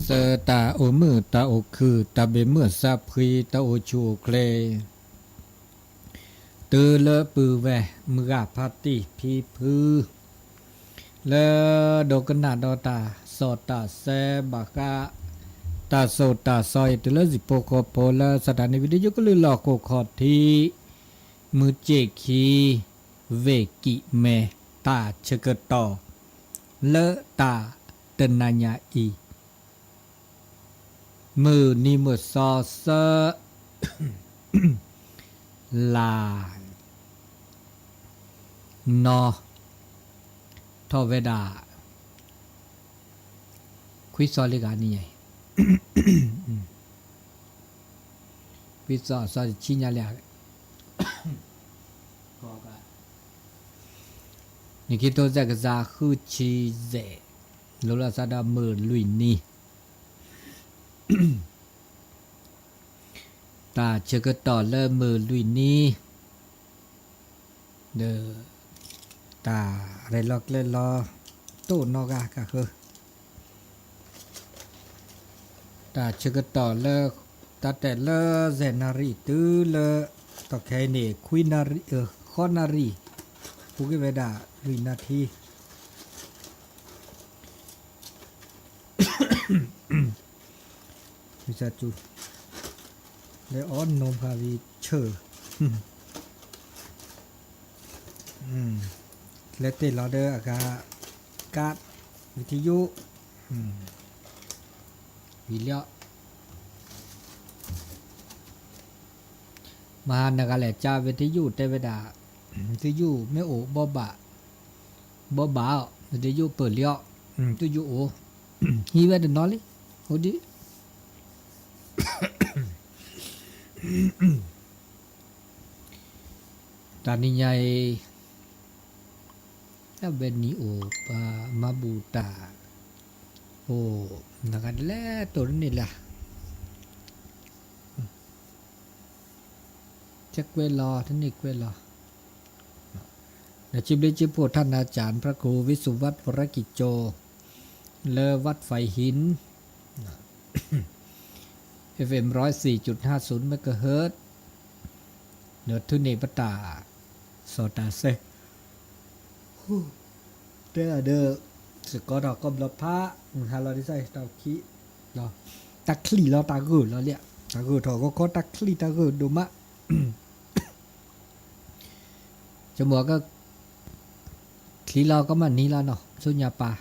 စၢၤတၢ်အိၣ်မုာ်တၢ်အိၣ်ခုၣ် တၢ်ဘၣ်မုာ်စၢ်ဖှံ တၢ်အိၣ်ဆူၣ်အိၣ်ချ့ တုၤလၢပုၢ်ဝဲၢ်မုၢ်ဂၢ်ဖါတံၢ်ဖံဖု လၢဒိကနၣ်ဒီးတၢ်စီတၢ်ဆှံဘၣ်ဃး တၢ်စိၢ်တၢ်ဆှံအံၤ တုၤလၢဟံၣ်ဖိဃီဖိ လၢစီၤတၢ်န့ၣ် ဝံၤတယုကလုၢ်လီၢ်ခိၣ်ခီၣ်ထံး မုၢ်စ့ၢ်ခံ ဝ့ၢ်ကံၣ်မဲ တၢ်ဆၢကတီၢ် လၢတၢ်တနၤညါအံၤ မုၢ်နံၤမုၢ်သီဆၢ လၢ် နီၢ် ထီၣ်ဝဲဒၣ် ခွံသီလံဂၤနံၤညါအံၤ ခွံသီအသီတဆံညါလံဧါ နံၣ်ခံထိသၢကယၤဃုဆံယဲၢ် လိၤလီၤသးဒီးမုၢ်လွံၢ်နံၤ တၢ်ဆၢကတီၢ်လၢမုၢ်လွံၢ်နံၤ ဒီး တၢ်ရဲၣ်လီၤကျဲၤလီၤ တအိၣ်နီတဂၤကဃၢၤ တၢ်ဆၢကတီၢ်လၢ တၢ်တဲလၢ ဆယ်နၣ်ရံၣ်တုၤလၢ တီၢ်ခဲအံၤန့ၣ် ခွံနၣ်ရံၣ် ဃိးနၣ်ရံၣ် ပူၤကွံာ်ဝဲဒၣ် လွံၢ်နၣ်ထံ လၢအီၣ်နိဖးဝံၤဆၢၣ် လဲၤတ့ၢ်လီၤဒီးအဂၤ ကး ဝံၤထံယိၣ် ဝံၤလီၤ မဟါနဂၤလဲၣ် ကးဝံၤထံယိၣ်တဲဝဲဒၣ် ထံယိၣ်မ့ၢ်အိၣ်ဘီဘၣ် ဘီဘၣ်အီၤ ဝံၤထံယိၣ်ပၢၢ်လံအီၤ ထံယိၣ်အိၣ် ဟံးဝဲတနီၤလံ အိၣ်ဒံး တၢ်နံၤညါအံၤ အဝဲနံၤအိၣ်ပှၤမၤဘူၣ်တၢ် အိၣ် နဂၤဒ်လဲၣ်တိၢ်တန့ၢ်လၢ ကကွဲးလီၤ တန့ၢ်ကွဲးလီၤ ဒီးစံးဘျုးစံးဖှိၣ် ထၢနၤစၢ် พระครูวิสุวัฒน์ วรกิจโจ လၢ วัดไฟหิน FM ร้อยสี่จุดห้าศูนย์ megahertz ဒီးထုးန့ၢ်ပတၢ် စီၤတၢ်စဲ တဲဒၣ်ဒီး စ့ၢ်ကီးထီၣ်ကီၢ်ဘျီဖး ဟါလီၤဒ်စၢ်တၢ်ခံ တၢ်ချံၣ်လီၤတၢ်ဂၢၢ်လီၤလံ တၢ်ဂၢၢ်ထီၣ်ဂီၤခီ တၢ်ချံၣ်တၢ်ဂၢၢ်ဒိၣ်မး ဆိကမိၣ်က ချံလီၤကီမးနံၤလီၤနီၤ ဆူညါပၢ်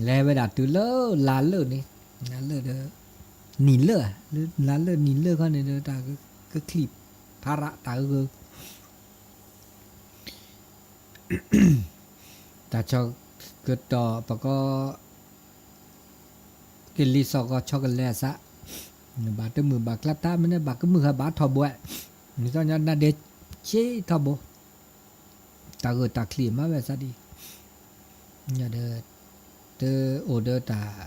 လဲၤဝဲဒၣ်တုၤလၢလါလၢာ်န့ၣ် လါလၢာ်ဒီး နံၤလၢာ် လါလၢာ်နံၤလၢာ်ခီန့ၣ်ဒီး တၢ်ကချံၣ်ဖးရးတၢ်ဂၢၢ် တၢ်ဆီကတီၢ်ပကီ ကလံၤစိးကီၢ်ဆီကလဲၤအသး ဘၣ်တမုာ်ဘၣ်ကျါတၢ်မ့ၢ်န့ၣ် ဘၣ်ကမုာ်ဟးဘၣ်ထီဘိ နံၤသီညါနါဒဲးဆ့ထီဘိ တၢ်ဂၢၢ်တၢ်ချံၣ်မးဝဲသးဒ် ဒီး တအိၣ်ဒီးတၢ်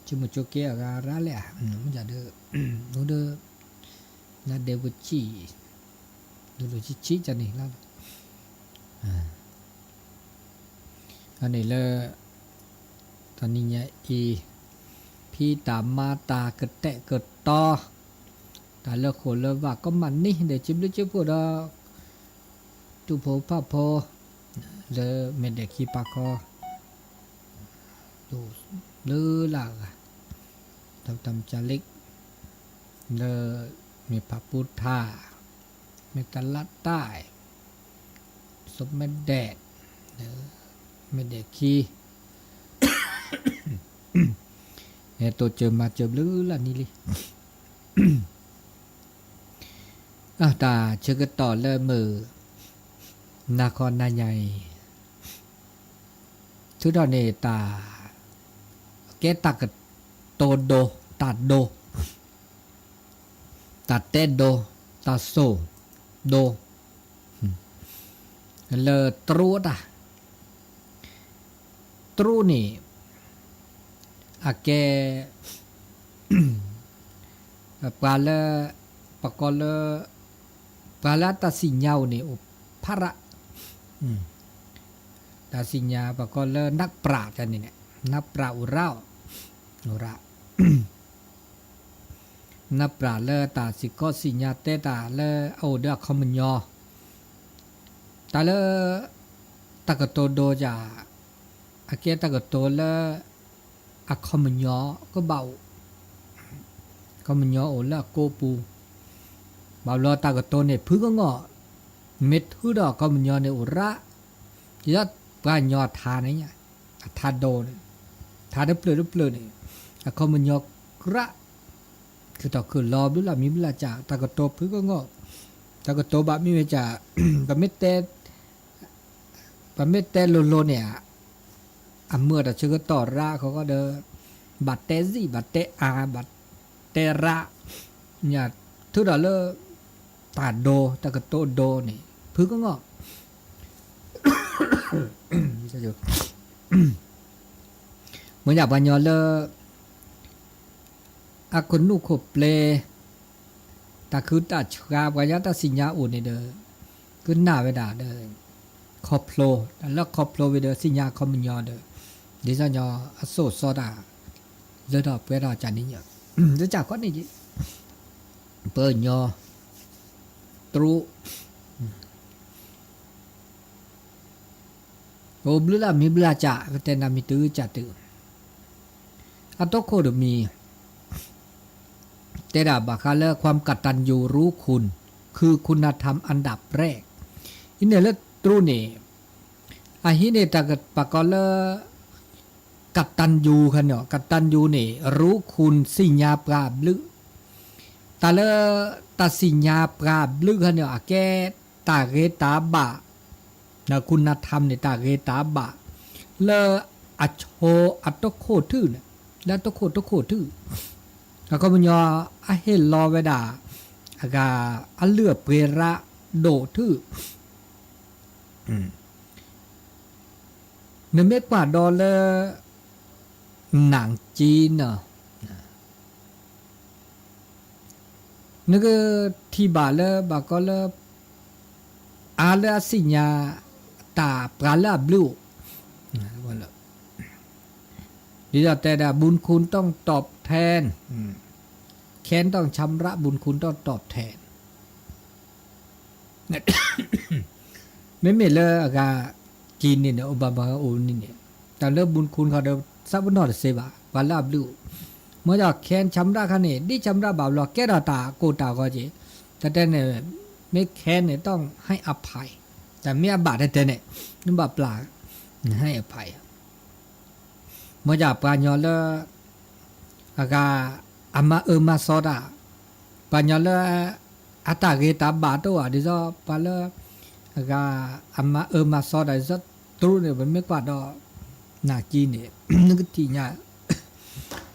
ဆိကမိၣ်ဆိက့အဂၤရါလဲၣ်ဧါ မ့ၢ်ဒီး အိၣ်ဒီး နါဒဲးပူၤဆံၣ် ဒိၣ်ဒိၣ်ဆံးဆံးကန့ၣ်လီၤ အန့ၣ်လၢ တနံၤညါအံၤ ဖံတၢ်မၤတၢ်ကတဲာ်ကတီၤ တၢ်လၢဃိာ်လၢဝၣ်ကီမးန့ၣ် ဒီးစံးဘျုးစံးဖှိၣ်ဒီး တူၢ်ဖိဖးဖိ လၢမဲာ်ဒဲးခံပာ်ခီ ဒိၣ်လၢလၢအဂၤ တၢ်မၤစၢၤလံ လၢမ့ၢ်ဖးပူထၣ် မ့ၢ်တလးတၢ် စီၤမဲာ်ဒဲး မဲာ်ဒဲးခံ ဟဲတိစၢၤမၤစၢၤဘျုးလၢနံၤလံ တၢ်ဆၢကတီၢ်လၢမုၢ် နၤခီနၤညါအံၤ ထုးထီၣ်န့ၣ်တၢ် ကဲတၢ်ကတိၤဒိ တၢ်ဒိ တၢ်တဲဒိ တၢ်စိၢ်ဒိ လၢတြိတၢ် တြိန့ၣ် အကဲ ပှၤလၢ ပကိးလၢ ပှၤလၢတၢ်စံၣ်ညါအိၣ်န့ၣ် အိၣ်ဖးရး တၢ်စံၣ်ညါပကိးလၢ นักปราชญ์ န့ၣ် นักปราชญ์ အိၣ်ရၢၢ် အိၣ်ရၣ် နၢ်ပၢၢ်လၢတၢ်စ့ၢ်ကီးစံၣ်ညါတဲတၢ်လၢအအိၣ်ဒီးအခီပညီ, တၢ်လၢ တၢ်ကတိၤဒိယၤ အကဲတၢ်ကတိၤလၢ အခီပညီကဘၣ်အိၣ်, အခီပညီအိၣ်လၢအကိးပူၤ, ဘၣ်ဘျီတၢ်ကတိၤန့ၣ်ဖုကငီၢ်, မ့ၢ်ထုးဒီးအခီပညီန့ၣ်အိၣ်ရၣ်, ဒ်သိးပှၤကညီအထါန့ၣ်, အထါဒိန့ၣ်, ထါတဖျၢၣ်တဖျၢၣ်န့ၣ်, အခီပညီကြၢး, ခုၣ်ထီၣ်ခုၣ်လီၤဘျုးလၢ်မံဘျုးလၢ်ကၢ်, တၢ်ကတိၤဖုကငီၢ်, တၢ်ကတိၤဘၣ်မ့ၢ်ဝဲကၢ်, ပမ့ၢ်တဲ ပမ့ၢ်တဲလိၤလိၤန့ၣ်, အမုာ်ဒီးဆၢကတီၢ်ရၣ်ဃီဃီဒီး, ဘၣ်တဲစံၣ် ဘၣ်တဲအါ ဘၣ်တဲရၣ်, ထုးဒီးလၢ တၢ်ဒိ တၢ်ကတိၤဒိန့ၣ် ဖုကငီၢ်, မ့ၢ်ဒၣ်ပှၤကညီလၢ အခိၣ်နူာ်ခိၣ်ပျဲ, တၢ်ခုတၢ်ဆှါ ပှၤကညီတၢ်စံၣ်ညါအိၣ်န့ၣ်ဒီး, ကနၣ်ဝဲဒၣ်ဒီး, ခီဖျိ, တၢ်လၢခီဖျိဝဲဒီးစံၣ်ညါအခီပညီဒီး, ဒ်သိးညီအစိၣ်စီတၢ်, လၢထီၣ်ပှဲၤထီၣ်ကၢ်န့ၣ်ညီ, လၢကၢ်ခီန့ၣ်က့, ပှၤကညီ တြူး အိၣ်ဘျုးလၢ်မံဘျုးလၢ်ကၢ် ပတဲနၤမံၤတုၤကၢ်တုၤ, အတိခိၣ်တမံၤ, တဲဒၣ်ဘၣ်ဃးလၢ ความกตัญญูรู้คุณ คือคุณธรรมอันดับแรก အံၤန့ၣ်လၢတြူးန့ၣ်, အဟံးန့ၢ်တၢ်ကပာ်ကီၤလၢ ကတၢၢ်ယူၤခါန့ၣ်, ကတၢၢ်ယူၤန့ၣ် ရူခူၣ် စံၣ်ညါပှၤဘျုး, တၢ်လၢ တၢ်စံၣ်ညါပှၤဘျုးခါန့ၣ် အကဲတၢ်ဂ့ၤတၢ်ဘၣ်, ဒီး คุณธรรม န့ၣ် တၢ်ဂ့ၤတၢ်ဘၣ်, လၢအဆိအတိခိၣ်ထူၣ်န့ၣ်, လၢတိခိၣ်တိခိၣ်ထူၣ်, အခီပညီ အဟ့ၣ်လီၤဝဲဒၣ် အဂၤ အလုၢ်အပှ့ၤရၣ်ဒိၣ်ထူၣ် နမ့ၢ်ကွၢ်ဒီးလၢ နၢ်ကံန့ၣ်, နကထံၣ်ဘၣ်လၢဘၣ်ကီလၢ အါလၢအစံၣ်ညါ တၢ်ပှၤလၢအဘျုးအိၣ်, ဒ်သိးတဲဒၣ် บุญคุณต้องตอบแทน, แค้นต้องชำระ บุญคุณต้องตอบแทน မ့မ့ၢ်လၢအဂၤ ကံန့ၣ်န့ၣ် အိၣ်ဘၣ်ဘၣ်အိၣ်န့ၣ်န့ၣ်, တၢ်လၢ บุญคุณ ခီဒီး သးပနီၣ်တစ့ဘၣ် ပှၤလၢအဘျုးအိၣ်, မ့ၢ်ဒီး แค้น ชำระ ခါန့ၣ် ဒ် ชำระ ဘၣ်ဘျီ ကဲထီၣ်တၢ်ကိၢ်တၢ်ဂီၤက့ၤ, တၢ်တဲန့ၣ် မ့ၢ် แค้น န့ၣ် ต้องให้อภัย, တၢ်မ့ၢ်အဘၣ်တဲတဲန့ၣ် နဘၣ်ပျၢ် ให้อภัย မ့ၢ်ဒၣ်ပှၤကညီလၢ အဂၤ အမၤအၢမၤစီတၢ်, ပှၤကညီလၢ အတၢ်ဂ့ၤတၢ်ဘၣ်တအိၣ်ဧါ ဒ်သိး ပှၤလၢ အဂၤ အမၤအၢမၤစီတၢ် ဒ်သိးတြူးန့ၣ် ပမ့ၢ်ကွၢ်ဒီး နၢ်ကံန့ၣ် နကထံၣ်ညါ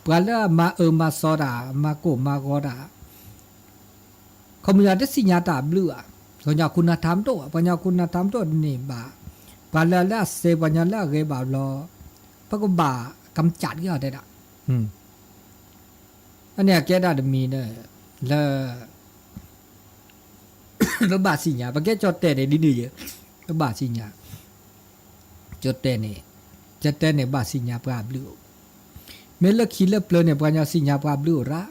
ပှၤလၢအမၤအၢမၤစီတၢ် မၤကိၢ်မၤဂီၤတၢ် ခီပညီတစံၣ်ညါတၢ်ဘျုးဘၣ်, ပှၤကညီ คุณธรรม တအိၣ်ဘၣ်, ပှၤကညီ คุณธรรม တအိၣ်န့ၣ်ဘၣ်, ပှၤလၢအလၢအစ့ ပှၤကညီလၢအဂ့ၤဘၣ်ဘျီ, ပကဘၣ် กำจัด က့ၤအီၤတဲဒၣ်, အန့ၣ်အကဲဒၣ်တမံၤ လၢ ပဘၣ်စံၣ်ညါ, ပကဲကၠီၣ်တဲၣ်န့ၣ်ဒ်န့ၣ်ယဲ, ပဘၣ်စံၣ်ညါ, ကၠီၣ်တဲၣ်န့ၣ်, ကၠီၣ်တဲၣ်န့ၣ်ဘၣ်စံၣ်ညါပှၤဘျုးအိၣ်, မ့ၢ်လၢခံလၢပျၢၤန့ၣ် ပှၤကညီစံၣ်ညါပှၤဘျုးအိၣ်ရၣ်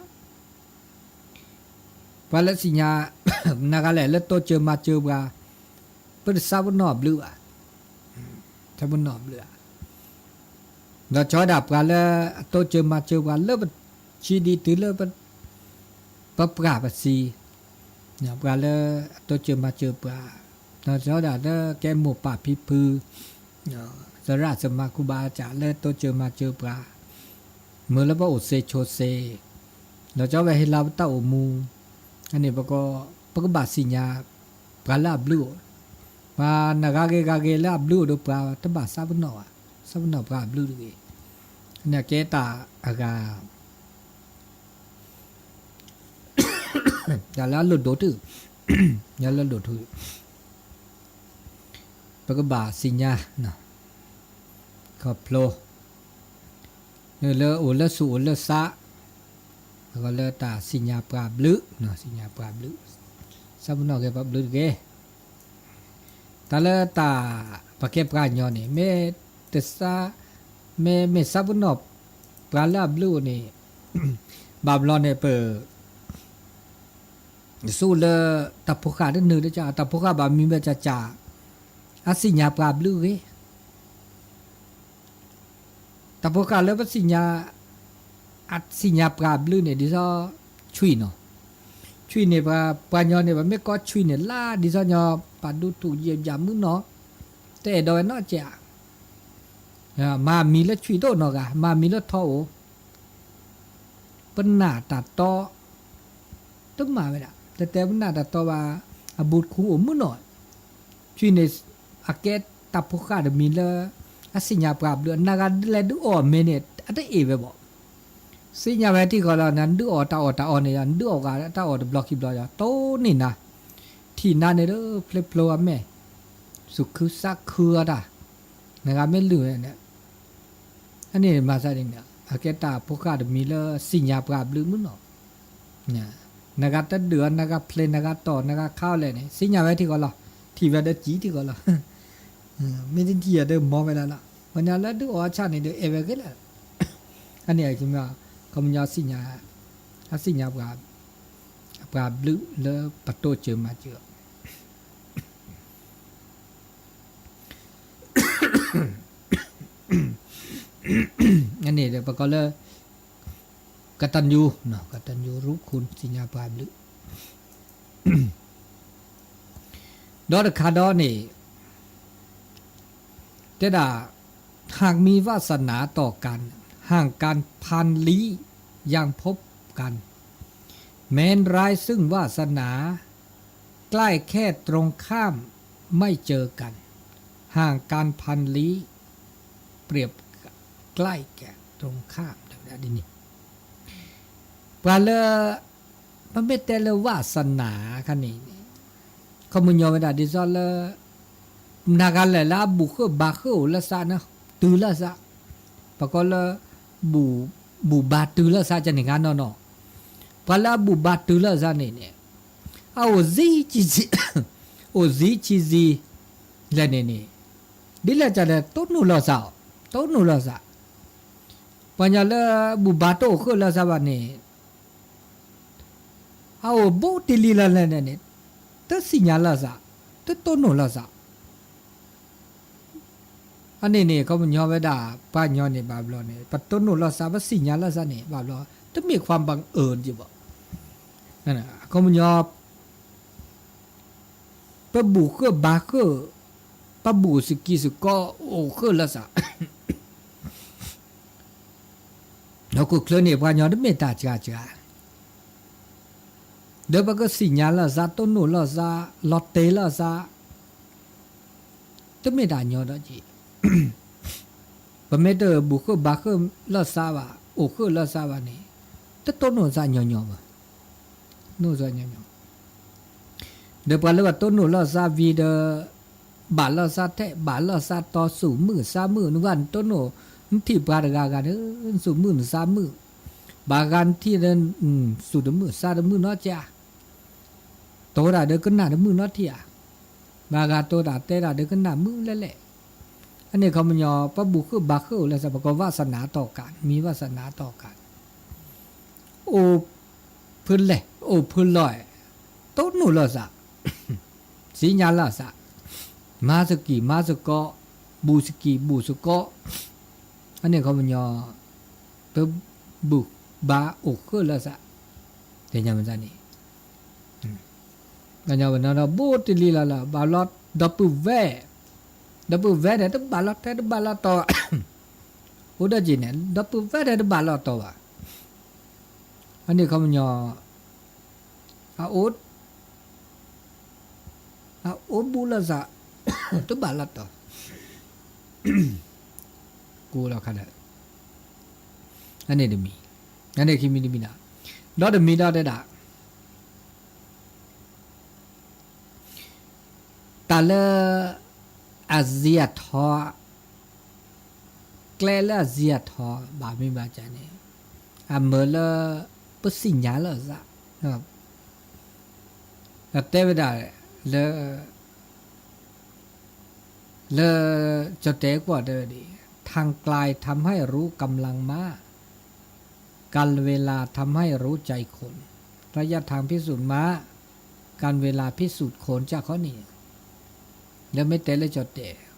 ပှၤလၢစံၣ်ညါ နဂၤလဲၣ်လၢတိစၢၤမၤစၢၤပှၤ, ပတသးပနီၣ်ဘျုးဘၣ်, သးပနီၣ်ဘျုးဘၣ်, ဒီးကၠီဝဲဒၣ်ပှၤလၢအတိစၢၤမၤစၢၤပှၤလၢပဆံဒံတုၤလၢ ပပှၢ်ပစံ, ပှၤလၢအတိစၢၤမၤစၢၤပှၤ, ဒီးကၠီဝဲဒၣ်လၢကဲမိၢ်ပၢ်ဖံဖု, သရၣ်သမါကူဘၣ်အစၢ်လၢတိစၢၤမၤစၢၤပှၤ, မုၢ်လၢပအိၣ်စ့ဆိးစ့, ဒီးကၠီဝဲဟ့ၣ်လီၤပတၢ်အိၣ်မူ, အန့ၣ်ပက, ပကဘၣ်စံၣ်ညါ, ပှၤလၢအဘျုးအိၣ်, ပှၤနဂၤဂ့ၤဂၤဂ့ၤလၢအဘျုးအိၣ်ဒီးပှၤတဘၣ်သးပနီၣ်ဘၣ်, သးပနီၣ်ပှၤအဘျုးတဂ့ၤ, အန့ၣ်ကဲတၢ်အဂၤ တၢ်လၢအလိၣ်ဒိၣ်တု, တၢ်လၢအလိၣ်ဒိၣ်, ပကဘၣ်စံၣ်ညါ, ခီဖျိ, လၢအိၣ်လၢဆူၣ်အိၣ်လၢသး, အဂီၢ်လၢတၢ်စံၣ်ညါပှၤဘျုး, စံၣ်ညါပှၤဘျုး, သးပနီၣ်က့ၤပှၤဘျုးတဂ့ၤ တၢ်လၢတၢ်, ပကဲပှၤကညီန့ၣ် မ့ၢ်တသး, မ့ၢ်မ့ၢ်သးပနီၣ်, ပှၤလၢအဘျုးအိၣ်န့ၣ်, ဘၣ်ဘျီန့ၣ် ပ ဆိလၢ တၢ်ဖိဃၢ်တနုာ်တကး တၢ်ဖိဃၢ်ဘၣ်မံဘၣ်ကကး, အသ့ၣ်ညါပှၤဘျုးဂ့ၤ, တၢ်ဖိဃၢ်လၢပသ့ၣ်ညါ, အသ့ၣ်ညါပှၤဘျုးန့ၣ် ဒ်သိး ဆွံၣ်နီၤ, ဆွံၣ်န့ၣ် ပှၤညီန့ၣ် ပမ့ၢ်ကိးဆွံၣ်န့ၣ် လၢဒ်သိးညီ ပှၤဒူထူၣ်ယဲၢ်ဘျၣ်မုၢ်နီၤ, တအဲၣ်ဒိးဝဲနီတကဲးဧါ, မၤမံၤလၢဆွံၣ်တအိၣ်နီတဂၤ, မၤမံၤလၢထီအိၣ် ပနာ်တၢ်တီ, တမၤဝဲဒၣ် တတဲပနာ်တၢ်တီဘၣ်, အဘူးတခူအိၣ်မုၢ်နီၤ, ဆွံၣ်န့ၣ် အကဲတၢ်ဖိဃၢ်တမံၤလၢ အသ့ၣ်ညါပှၤဘျုး အနၢ်ဂၤလဲၤဒုးအီၣ်အမဲန့ၣ် အတအ့ၣ်ဝဲဘၣ်, သ့ၣ်ညါဝဲထံၣ်ဃီလီၤ နဒုးအီၣ်တၢ်အီၣ်တၢ်အီန့ၣ် နဒုးအီၣ်ဂၤတၢ်အီၣ်တဘျီခံဘျီ တိၢ်န့ၢ်နၤ, ထံၣ်နၤန့ၣ်ဒီး ဖျိဖျိအမဲာ်, သူၣ်ခုသးခုအတၢ်, နဂၤမ့ၢ်လုၢ်ဝဲန့ၣ် အန့ၣ်မၤသးဒ်န့ၣ် အကဲတၢ်ဖိဃၢ်တမံၤလၢသ့ၣ်ညါပှၤဘျုးမုၢ်နီၤ, နဂၤတဒုးအီၤ နဂၤဖျဲး နဂၤတီၢ် နဂၤခးအီၤလဲၣ်န့ၣ် သ့ၣ်ညါဝဲထံၣ်ဃီလီၤ, ထံၣ်ဝဲဒီးကံထံၣ်ဃီလီၤ, မ့ၢ်တထံၣ်အီၤဒီးမီၤဝဲဒၣ်လီၤ, ပှၤညီလၢဒုးအီၣ်အဆၣ်န့ၣ်ဒီးအဲၣ်ဝဲဂ့ၤလီၤ, အန့ၣ် ခီပညီ အသ့ၣ်ညါပှၤ, ပှၤဘျုးလၢပတိစၢၤမၤစၢၤအီၤ အန့ၣ်ဒီးပကိးလၢ ကတၢၢ်ညူ, ကတၢၢ်ညူရူၢ်ခိၣ် သ့ၣ်ညါပှၤဘျုး, ဒီးတခါဒီးန့ၣ် တဲဒၣ် หากมีวาสนาต่อกัน ห่างกันพันลี้ยังพบกัน แม้นร้ายซึ่งวาสนา ใกล้แค่ตรงข้ามไม่เจอกัน ห่างกันพันลี้ เปรียบใกล้แค่ตรงข้าม တဲဝဲဒၣ်ဒ်န့ၣ်, ပှၤလၢ ပမ့ၢ်တဲလၢဝးစနၤခါန့ၣ်န့ၣ် ခီပညီဝဲဒၣ်ဒ်သိးလၢ နၤဂၤလဲၣ်လၢအဘူၣ်ဃုာ်ဘါဃုာ်အိၣ်လၢသးန့ၣ် တုၤလၢသး, ပကိးလၢ ဘူၣ်ဘါတုၤလၢသးကန့ၣ်ဂၤနီၢ်နီၢ်, ပှၤလၢအဘူၣ်ဘါတုၤလၢသးန့ၣ်န့ၣ် အအိၣ် အိၣ်ဇံဆံး လဲၣ်န့ၣ်န့ၣ် ဒ်လဲၣ်ကလဲၣ် တိၢ်နီၣ်လီၤသးအီၤ, တိၢ်နီၣ်လီၤသး, ပှၤညီလၢဘူၣ်ဘါတအိၣ်ဃုာ်လၢသးဘၣ်န့ၣ် အအိၣ်ဘူးတ့ၢ်လံလၢလဲၣ်န့ၣ်န့ၣ် တသ့ၣ်ညါလီၤသး, တတိၢ်နီၣ်လီၤသး, အန့ၣ်န့ၣ် ခီပညီဝဲဒၣ် ပှၤညီန့ၣ်ဘၣ်ဘျီန့ၣ် ပတိၢ်နီၣ်လီၤသး ပသ့ၣ်ညါလီၤသးန့ၣ် ဘၣ်ဘျီ တမ့ၢ် ความบังเอิญ ဒံးဘၣ်, ခီပညီ ပဘူၣ်ဃုာ်ဘါဃုာ်, ပဘူၣ်စကံးစကီးအိၣ်ဃုာ်လၢသး ဟီၣ်ခိၣ်ချၢန့ၣ် ပှၤညီတမ့ၢ်တၢ်စှၤစှၤ, ဒီးပကသ့ၣ်ညါလီၤသး တိၢ်နီၣ်လီၤသး လီၤတဲာ်လီၤသး တမ့ၢ်တၢ်ညီဒီးက့ၤ, ပမ့ၢ်တဘူၣ်ဃုာ်ဘါဃုာ်လီၤသးဘၣ် အိၣ်ဃုာ်လီၤသးဘၣ်န့ၣ် တတိၢ်နီၣ်သးညီညီဘၣ်, တိၢ်နီၣ်သးညီညီ, ဒီးပှၤလၢပတိၢ်နီၣ်လီၤသးဝံၤဒီး ဘၣ်လီၤသးထဲ ဘၣ်လီၤသးတီၤ သူၣ်မုာ်သးမုာ် နဝဲနတိၢ်နီၣ် နထံၣ်ပှၤတဂၤဂၤဒီး သူၣ်မုာ်နသးမုာ်, ဘၣ်ဂၤနထံၣ်ဒီး သူၣ်တမုာ်သးတမုာ်နီတကဲး တိၢ်တၢ်ဒီးကနၣ်တမုာ်နီတထံၣ်ဧါ, ဘၣ်ဂၤတိၢ်တၢ်တဲတၢ်ဒီးကနၣ်မုာ်လဲၣ်လဲၣ်, အန့ၣ်ခီပညီ ပဘူၣ်ဃုာ်ဘါဃုာ်အိၣ်လၢသး ပကိးဝးစနၤတီၢ်ကး မံၤဝးစနၤတီၢ်ကး အိၣ်ဖဲလဲၣ် အိၣ်ဖဲလဲၣ်, တိၢ်နီၣ်လီၤသး, သ့ၣ်ညါလီၤသး, မၤသကံၢ်မၤသကိး, ဘူၣ်သကံၢ်ဘူၣ်သကိး, အန့ၣ်ခီပညီ ပဘူၣ်ဘါအိၣ်ဃုာ်လီၤသး, သ့ၣ်ညါမ့ၢ်သးန့ၣ် ပှၤညီဝဲနီၤဒီး ဘူးတ့ၢ်လံလီၤလီၤ ဘၣ်ဘျီ ဒီပုၢ်ဝဲၢ်, ဒီပုၢ်ဝဲၢ်န့ၣ် တဘၣ်လီၤတဲာ်တဘၣ်လီၤတီၤ, အိၣ်ဒီးက့ၤန့ၣ် ဒီပုၢ်ဝဲၢ်န့ၣ်တဘၣ်လီၤတီၤဘၣ်, အန့ၣ်ခီပညီ အအိၣ် အအိၣ်ဘူးလီၤသး တဘၣ်လီၤတီၤ, ကိးလီၤခါဒီး အန့ၣ်တမံၤ, အန့ၣ်ခံမံၤတမံၤဒီး, ဒီးတမံၤဒီးတဲဒၣ် တၢ်လၢ အစံးအထီ, ကျဲလၢအစံးအထီ ဘၣ်မ့ၢ်ဘၣ်ကန့ၣ် အမၢလၢ ပသ့ၣ်ညါလီၤသး, တဲဝဲဒၣ်လၢ လၢ ကတဲကွၢ်တဲဝဲဒၣ် ทางไกลทำให้รู้กำลังมาก การเวลาทำให้รู้ใจคน ระยะทางพิสูจน์ม้า การเวลาพิสูจน์คน ကၢ်ခီန့ၣ် လၢမ့ၢ်တဲလၢကၠီတဲာ်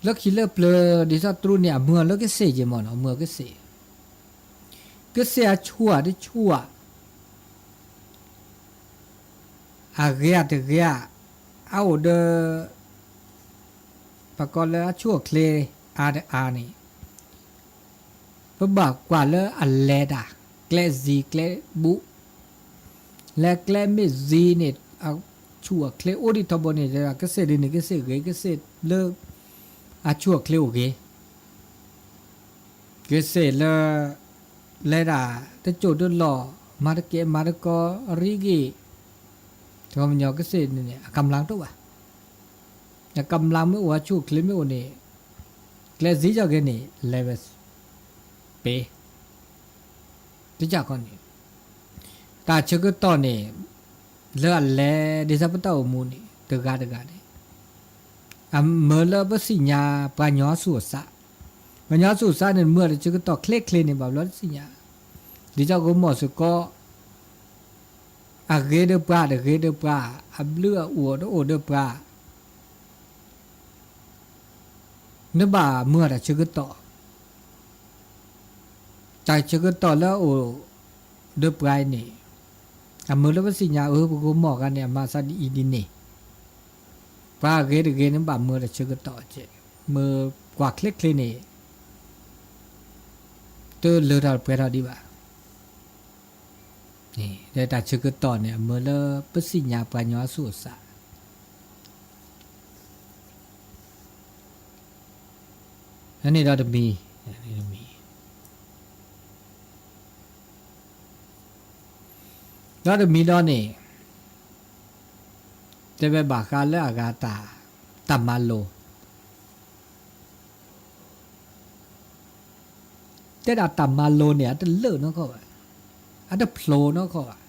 လၢခံလၢပျၢၤ ဒ်သိးတြူၢ်န့ၣ် အမုာ်အီၤလၢကစ့ၢ်ကီးမ့ၢ်နီၤ အမုာ်အီၤကစ့ၢ်, ကစ့ၢ်အဆူၣ်ဧါတဆူၣ်ဧါ, အဂ့ၤဧါတဂ့ၤဧါ, အအိၣ်ဒီး ပကိးလၢအဆူၣ်အချ့ အါတအါန့ၣ် ပဘၣ်ကွၢ်လၢအလဲၤတၢ် ကျဲစံကျဲဘူး, လဲၤကျဲမ့ၢ်စံန့ၣ် အဆူၣ်အချ့အိၣ်ဒံးထီဘိန့ၣ် ကစ့ၢ်ဒ်န့ၣ် ကစ့ၢ်ဂ့ၤ ကစ့ၢ်လၢ အဆူၣ်အချ့အိၣ်ဂ့ၤ, ကစ့ၢ်လၢ လဲၤဒၣ်တစိၢ်တလီၢ် မၤတကဲမၤတကီ အရံဂ့ၢ် တဂီၤမညီကစ့ၢ်န့ၣ် အကမျၢ်တအိၣ်ဘၣ်. အကမျၢ်မ့ၢ်အိၣ် အဆူၣ်အချ့မ့ၢ်အိၣ်န့ၣ် ကျဲစံကီၢ်ဂ့ၤန့ၣ် လဲၤဝဲ ပ့ၤ တကၢ်ခီန့ၣ် တၢ်ဆၢကတီၢ်န့ၣ် လၢအလဲၤဒ်သိးပတၢ်အိၣ်မူန့ၣ် တဂၤတဂၤန့ၣ် အမၢလၢပသ့ၣ်ညါပှၤကညီဆူၣ်အသး, ပှၤကညီဆူၣ်အသးန့ၣ် မၢတၢ်ဆၢကတီၢ်ချ့ချ့န့ၣ် ဘၣ်ဘျီတသ့ၣ်ညါ, ဒ်သိးကမီၢ်စ့ၢ်ကီး အဂ့ၤဒီးပှၤ တဂ့ၤဒီးပှၤ, အဘျုးအအိၣ်တအိၣ်ဒီးပှၤ နဘၣ်မၢတၢ်ဆၢကတီၢ်, တၢ်ဆၢကတီၢ်လၢအအိၣ်ဒီးပှၤအံၤန့ၣ် အမၢလၢပသ့ၣ်ညါ အၢ ပကမီၢ်ဂၤန့ၣ် အမၤသးဒ်အံၤဒ်န့ၣ်, ပှၤဂ့ၤတဂ့ၤန့ၣ် ဘၣ်မၢတၢ်ဆၢကတီၢ်ကဲ, မၢကွၢ်ချ့ချ့န့ၣ် တလၢထီၣ်တပှဲၤထီၣ်ဒံးဘၣ်. တၢ်ဆၢကတီၢ်န့ၣ် အမၢလၢပသ့ၣ်ညါပှၤကညီအဆူၣ်အသး န့ၣ်ဒီးတမံၤ, ဒီးတမံၤဒီးန့ၣ် တဲဝဲဘၣ်ဃးလၢအဂၤတၢ်, တၢ်မၤလိ, တဲဒၣ်တၢ်မၤလိန့ၣ် အတလၢာ်နီတခီၣ်ဘၣ်, အတဖျိးနီတခီၣ်ဘၣ်.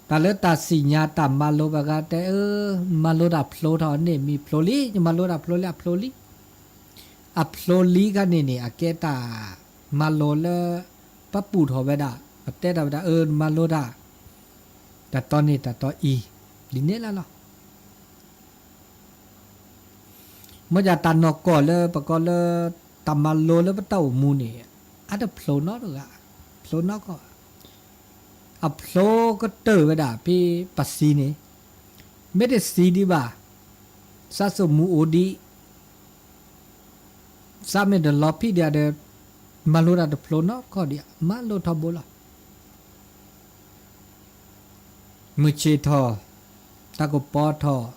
တၢ်လၢတၢ်သ့ၣ်ညါတၢ်မၤလိဘၣ်ဂၤတဲ အၢ မၤလိတၢ်ဖျိထီၣ်န့ၣ် မ့ၢ်ဖျိလံ, ယမၤလိတၢ်ဖျိလံ အဖျိလံ, အဖျိလံခါန့ၣ်န့ၣ် အကဲတၢ်မၤလိလၢ ပပူၣ်ထီၣ်ဝဲဒၣ် ပတဲထီၣ်ဝဲဒၣ် အၢ မၤလိတၢ် တၢ်တီန့ၣ်တၢ်တီအံၤ ဒ်န့ၣ်လီၤလီၤ. မ့ၢ်ဒၣ်တၢ်နီၢ်ကီၢ်လၢပကိးလၢ တၢ်မၤလိလၢပတၢ်အိၣ်မူန့ၣ် အတဖျိးနီတဂၤ, ဖျိးနီကီၢ်, အဖျိကတၢၢ်ဝဲဒၣ်ဖဲပစံန့ၣ်, မ့ၢ်တစံဒံးဘၣ်, သးသမူအိၣ်ဒံး သးမ့ၢ်တလီၤဖံးဒံးဒီး မၤလိတၢ်တဖျိးနီတခီၣ်ဒံး, မၤလိထီဘိလီၤ. မုၢ်ဆ့ၣ်ထီၣ်, တၢ်ကပီၤထီၣ်,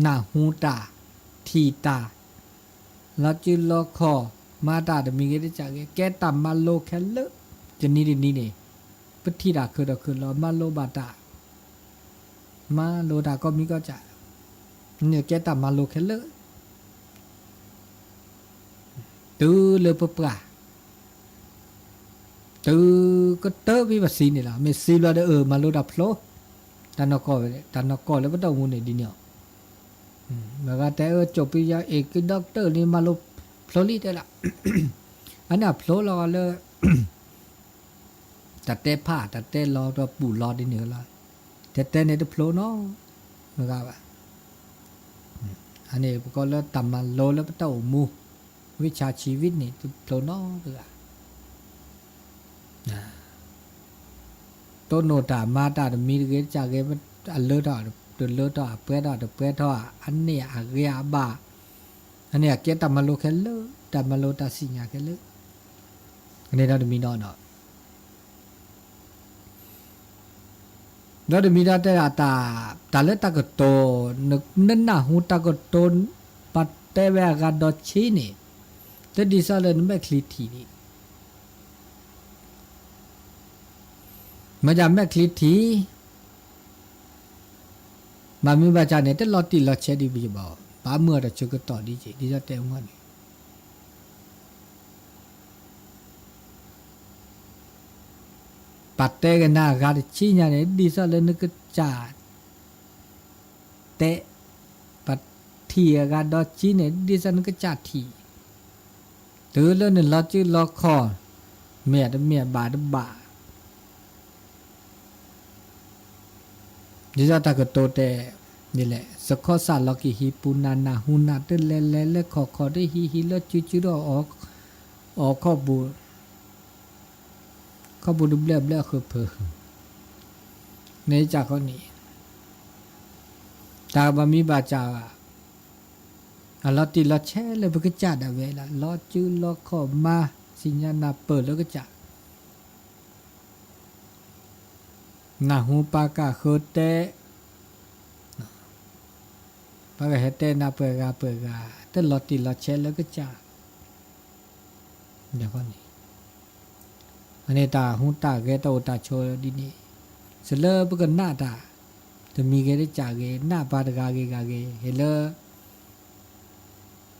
နၢ်ဟူတၢ်, ထံၣ်တၢ်, လီၤစုလီၤခီၣ်, မၤတၢ်တမံၤဂ့ၤတကၢ်ဂ့ၤ, ကဲတၢ်မၤလိခဲလၢာ်, တနံၤတနံၤန့ၣ် ပထံၣ်တၢ်ခုၣ်ဒီးခုၣ်လီၤ မၤလိဘၣ်တၢ် မၤလိတၢ်ကိးမံၤကိးကၢ်, န့ၣ်ကဲတၢ်မၤလိခဲလၢာ်, တုၤလၢပပှၢ်, တုၤကတၢၢ်ဖဲပစံန့ၣ်လီၤ. မ့ၢ်စံဘျီဒီး အၢ မၤလိတၢ်ဖျိ, တၢ်နီၢ်ကီၢ်ဝဲ, တၢ်နီၢ်ကီၢ်လၢပတၢ်အိၣ်မူန့ၣ်ဒ်န့ၣ်လီၤ. မ့ၢ်ဂၤတဲ အၢ ကၠိၣ်ပံယါ အ့ၣ်က့ဒီကတၢၢ်န့ၣ် မၤလိဖျိလံတဲလီၤ. အန့ၣ်အဖျိလီၤလၢ တၢ်တဲဖး တၢ်တဲလီၤဒီးပူၤလီၤဒ်န့ၣ်လီၤ. တဲတဲန့ၣ်တဖျိးနီၤ မ့ၢ်ဂၤဘၣ်. အန့ၣ်ပကိးလၢတၢ်မၤလိလၢပတၢ်အိၣ်မူ, ဝံၣ်ဆၣ်ဆံးဝံၣ်န့ၣ် တဖျိးနီတဂၤ. တိၢ်နီၣ်တၢ်မၤတၢ်တမံၤတဂ့ၤတကၢ်ဂ့ၤ, အလၢထီၣ်တလၢထီၣ် အပှဲၤထီၣ်တပှဲၤထီၣ် အန့ၣ်အဂ့ၤအဘၣ်, အန့ၣ်အကဲတၢ်မၤလိခဲလၢာ်, တၢ်မၤလိတၢ်စံၣ်ညါခဲလၢာ်, ကန့ၣ်ဒီးတမံၤဒီး ဒီးတမံၤဒီးတဲဒၣ် တၢ်လၢတၢ်ကတိၤ, နနၢ်ဟူတၢ်ကတိၤ ပှၤတဲဝဲအဂၤဒီးဆံးန့ၣ်, တဒ်သိးလၢနမဲာ်ချံထံးဒံး, မ့ၢ်ဒ်မဲာ်ချံထံး, မ့ၢ်မ့ၢ်ဘၣ်ဆၣ်န့ၣ် တလီၤတံၢ်လီၤဆဲးဒံးဘၣ်, ဘၣ်မုာ်အီၤတၢ်ဆၢကတီၢ်ဒ်က့ၤ ဒ်သိးတဲအီၤန့ၣ် ပှၤတဲကနၣ်အဂၤတဆံညါန့ၣ် ဒ်သိးလၢနကစၢ် ပှၤတဲ, ပှၤထံၣ်အဂၤဒီးကံန့ၣ် ဒ်သိးနကစၢ်ထံၣ်, တုၤလၢနလီၤစုလီၤခီၣ်, မ့ၢ်တမ့ၢ်ဘၣ်တဘၣ် ဒ်သိးတၢ်ကတိၤတဲဒ်လဲၣ်, စခီစၢ်လီၤက့ၤဟံၣ်ပူၤ နၢ်နၢ်ဟူနၢ် တလဲၤလဲၤလၢခီၣ်ခီၣ် တဟံးဟံးလၢစုစုဒီးအီၣ်ခီၣ်ပူၤ, ခီၣ်ပူၤတဘျဲၣ်ဘျဲၣ်အဃၢၤဖၢၣ်, န့ၣ်ကၢ်ခီန့ၣ်, တၢ်ဘၣ်မံဘၣ်စၢ်ဘၣ်, အလီၤတံၢ်လီၤဆဲးလၢပကစၢ်ဒၣ်ဝဲလီၤ, လီၤစုလီၤခီၣ်မၤ သ့ၣ်ညါနၢ်ပၢၢ်လၢကစၢ် နၢ်ဟူပှၤကဃၢၤတဲ, ပှၤကဟဲတဲနၤပှဲၤဂၤပှဲၤဂၤ, တလီၤတံၢ်လီၤဆဲးလၢကစၢ်, န့ၣ်, အန့ၣ်တၢ်ဟူးတၢ်ဂဲၤတၢ်အိၣ်တၢ်ဆိးဒ်န့ၣ်, စလၢပကနၣ်တၢ်, တမံၤဂ့ၤတကၢ်ဂ့ၤ နၢ်ပှၤတဂၤဂ့ၤဂၤဂ့ၤ ဟ့ၣ်လၢ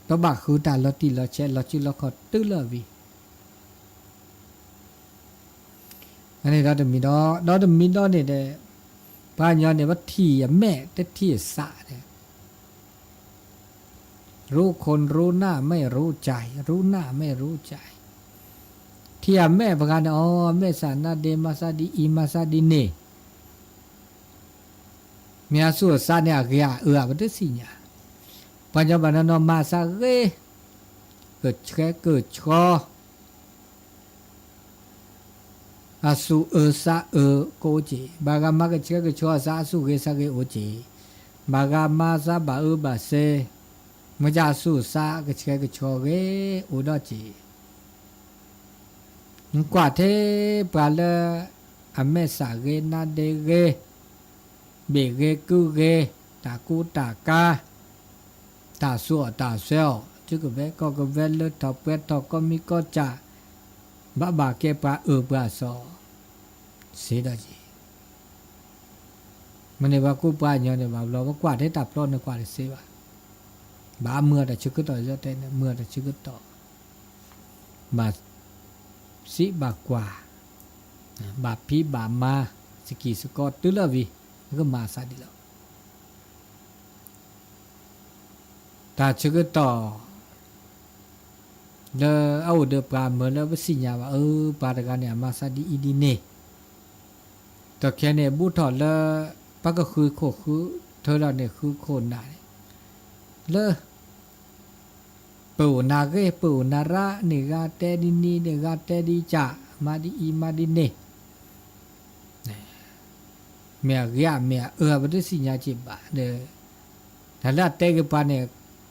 ပဘၣ်ဃုတၢ်လီၤတံၢ်လီၤဆဲး လီၤစုလီၤခီၣ်တုၤလၢအဝံၤ အန့ၣ်ဒီးတမံၤဒီး, ဒီးတမံၤဒီးန့ၣ်ဒီး, ပှၤကညီန့ၣ် ပထံၣ်အမဲာ်တထံၣ်အသးဒီး, รู้คนรู้หน้าไม่รู้ใจ รู้หน้าไม่รู้ใจ ထံၣ်အမဲာ်ပှၤန့ၣ် အီ အမဲာ်သးနါဒ့ မၤသးဒ်အံၤ မၤသးဒ်န့ၣ် မ့ၢ်အသူၣ်အသးန့ၣ် အဂ့ၤအအၢ ပတသ့ၣ်ညါ, ပှၤကညီဘၣ်နီၢ်နီၢ်မၤသးဂ့ၤ, ကဆှဲကဆှီ အသူၣ်အၢသးအၢကအိၣ်က့ၤ, ဘၣ်ဂၤမၤကဆှဲကဆှီအသး အသူၣ်ဂ့ၤသးဂ့ၤအိၣ်က့ၤ, ဘၣ်ဂၤမၤသးဘၣ်အၢဘၣ်သီ, မ့ၢ်အသူၣ်အသးကဆှဲကဆှီဂ့ၤအိၣ်ဒီးက့ၤ နကွၢ်ထဲပှၤလၢ အမဲာ်သးဂ့ၤ နါဒ့ဂ့ၤ, ဘ့ၣ်ဂ့ၤကုၢ်ဂ့ၤ, တၢ်ကူတၢ်ကၤ, တၢ်သူအီၤတၢ်သၢအီၤ ဆူကဝဲၤကီၢ်ကဝဲၤ လၢထီၣ်ပှဲၤထီၣ် ကီၢ်မံၤကီၢ်စၢ်, ဘၣ်ဘၣ်ကဲပှၤအၢပှၤသီ စ့ဒီးက့ၤ မ့ၢ်န့ၣ် ပှၤကူပှၤကညီန့ၣ် ဘၣ်ဘျီ ပကွၢ်ထဲတၢ်ဖျီန့ၣ် ကွၢ်တသ့ဘၣ်. ဘၣ်မုာ်အတၢ်ဆၢကတီၢ် ယတဲန့ၣ် မုာ်အတၢ်ဆၢကတီၢ်, ဘၣ်စံးဘၣ်ကွၢ်, ဘၣ်ဖံးဘၣ်မၤ, သကံၢ်သကီတုၤလၢအဝံၤ ကမၤအသးဒ်လီၤ. တၢ်ဆၢကတီၢ် လၢအအိၣ်ဒီးပှၤမၢလၢပသ့ၣ်ညါဘၣ် အၢ ပှၤတဂၤန့ၣ် အမၤသးဒ်အံၤဒ်န့ၣ်, တၢ်ခဲန့ၣ် ဘူးထီၣ်လၢ ပကဃုခိၣ်ဃုထၢလီၤန့ၣ် ဃုခိၣ်နၢ်န့ၣ်, လၢ ပအိၣ်နၤဂ့ၤ ပအိၣ်နၤရၢန့ၣ် ဂၤတဲဒ်န့ၣ်န့ၣ် ဂၤတဲဒ်ကၢ် မၤဒ်အံၤမၤဒ်န့ၣ် မ့ၢ်အဂ့ၤ မ့ၢ်အအၢ ပတသ့ၣ်ညါက့ၤဘၣ်ဒီး, တၢ်လၢအတဲက့ၤပှၤန့ၣ်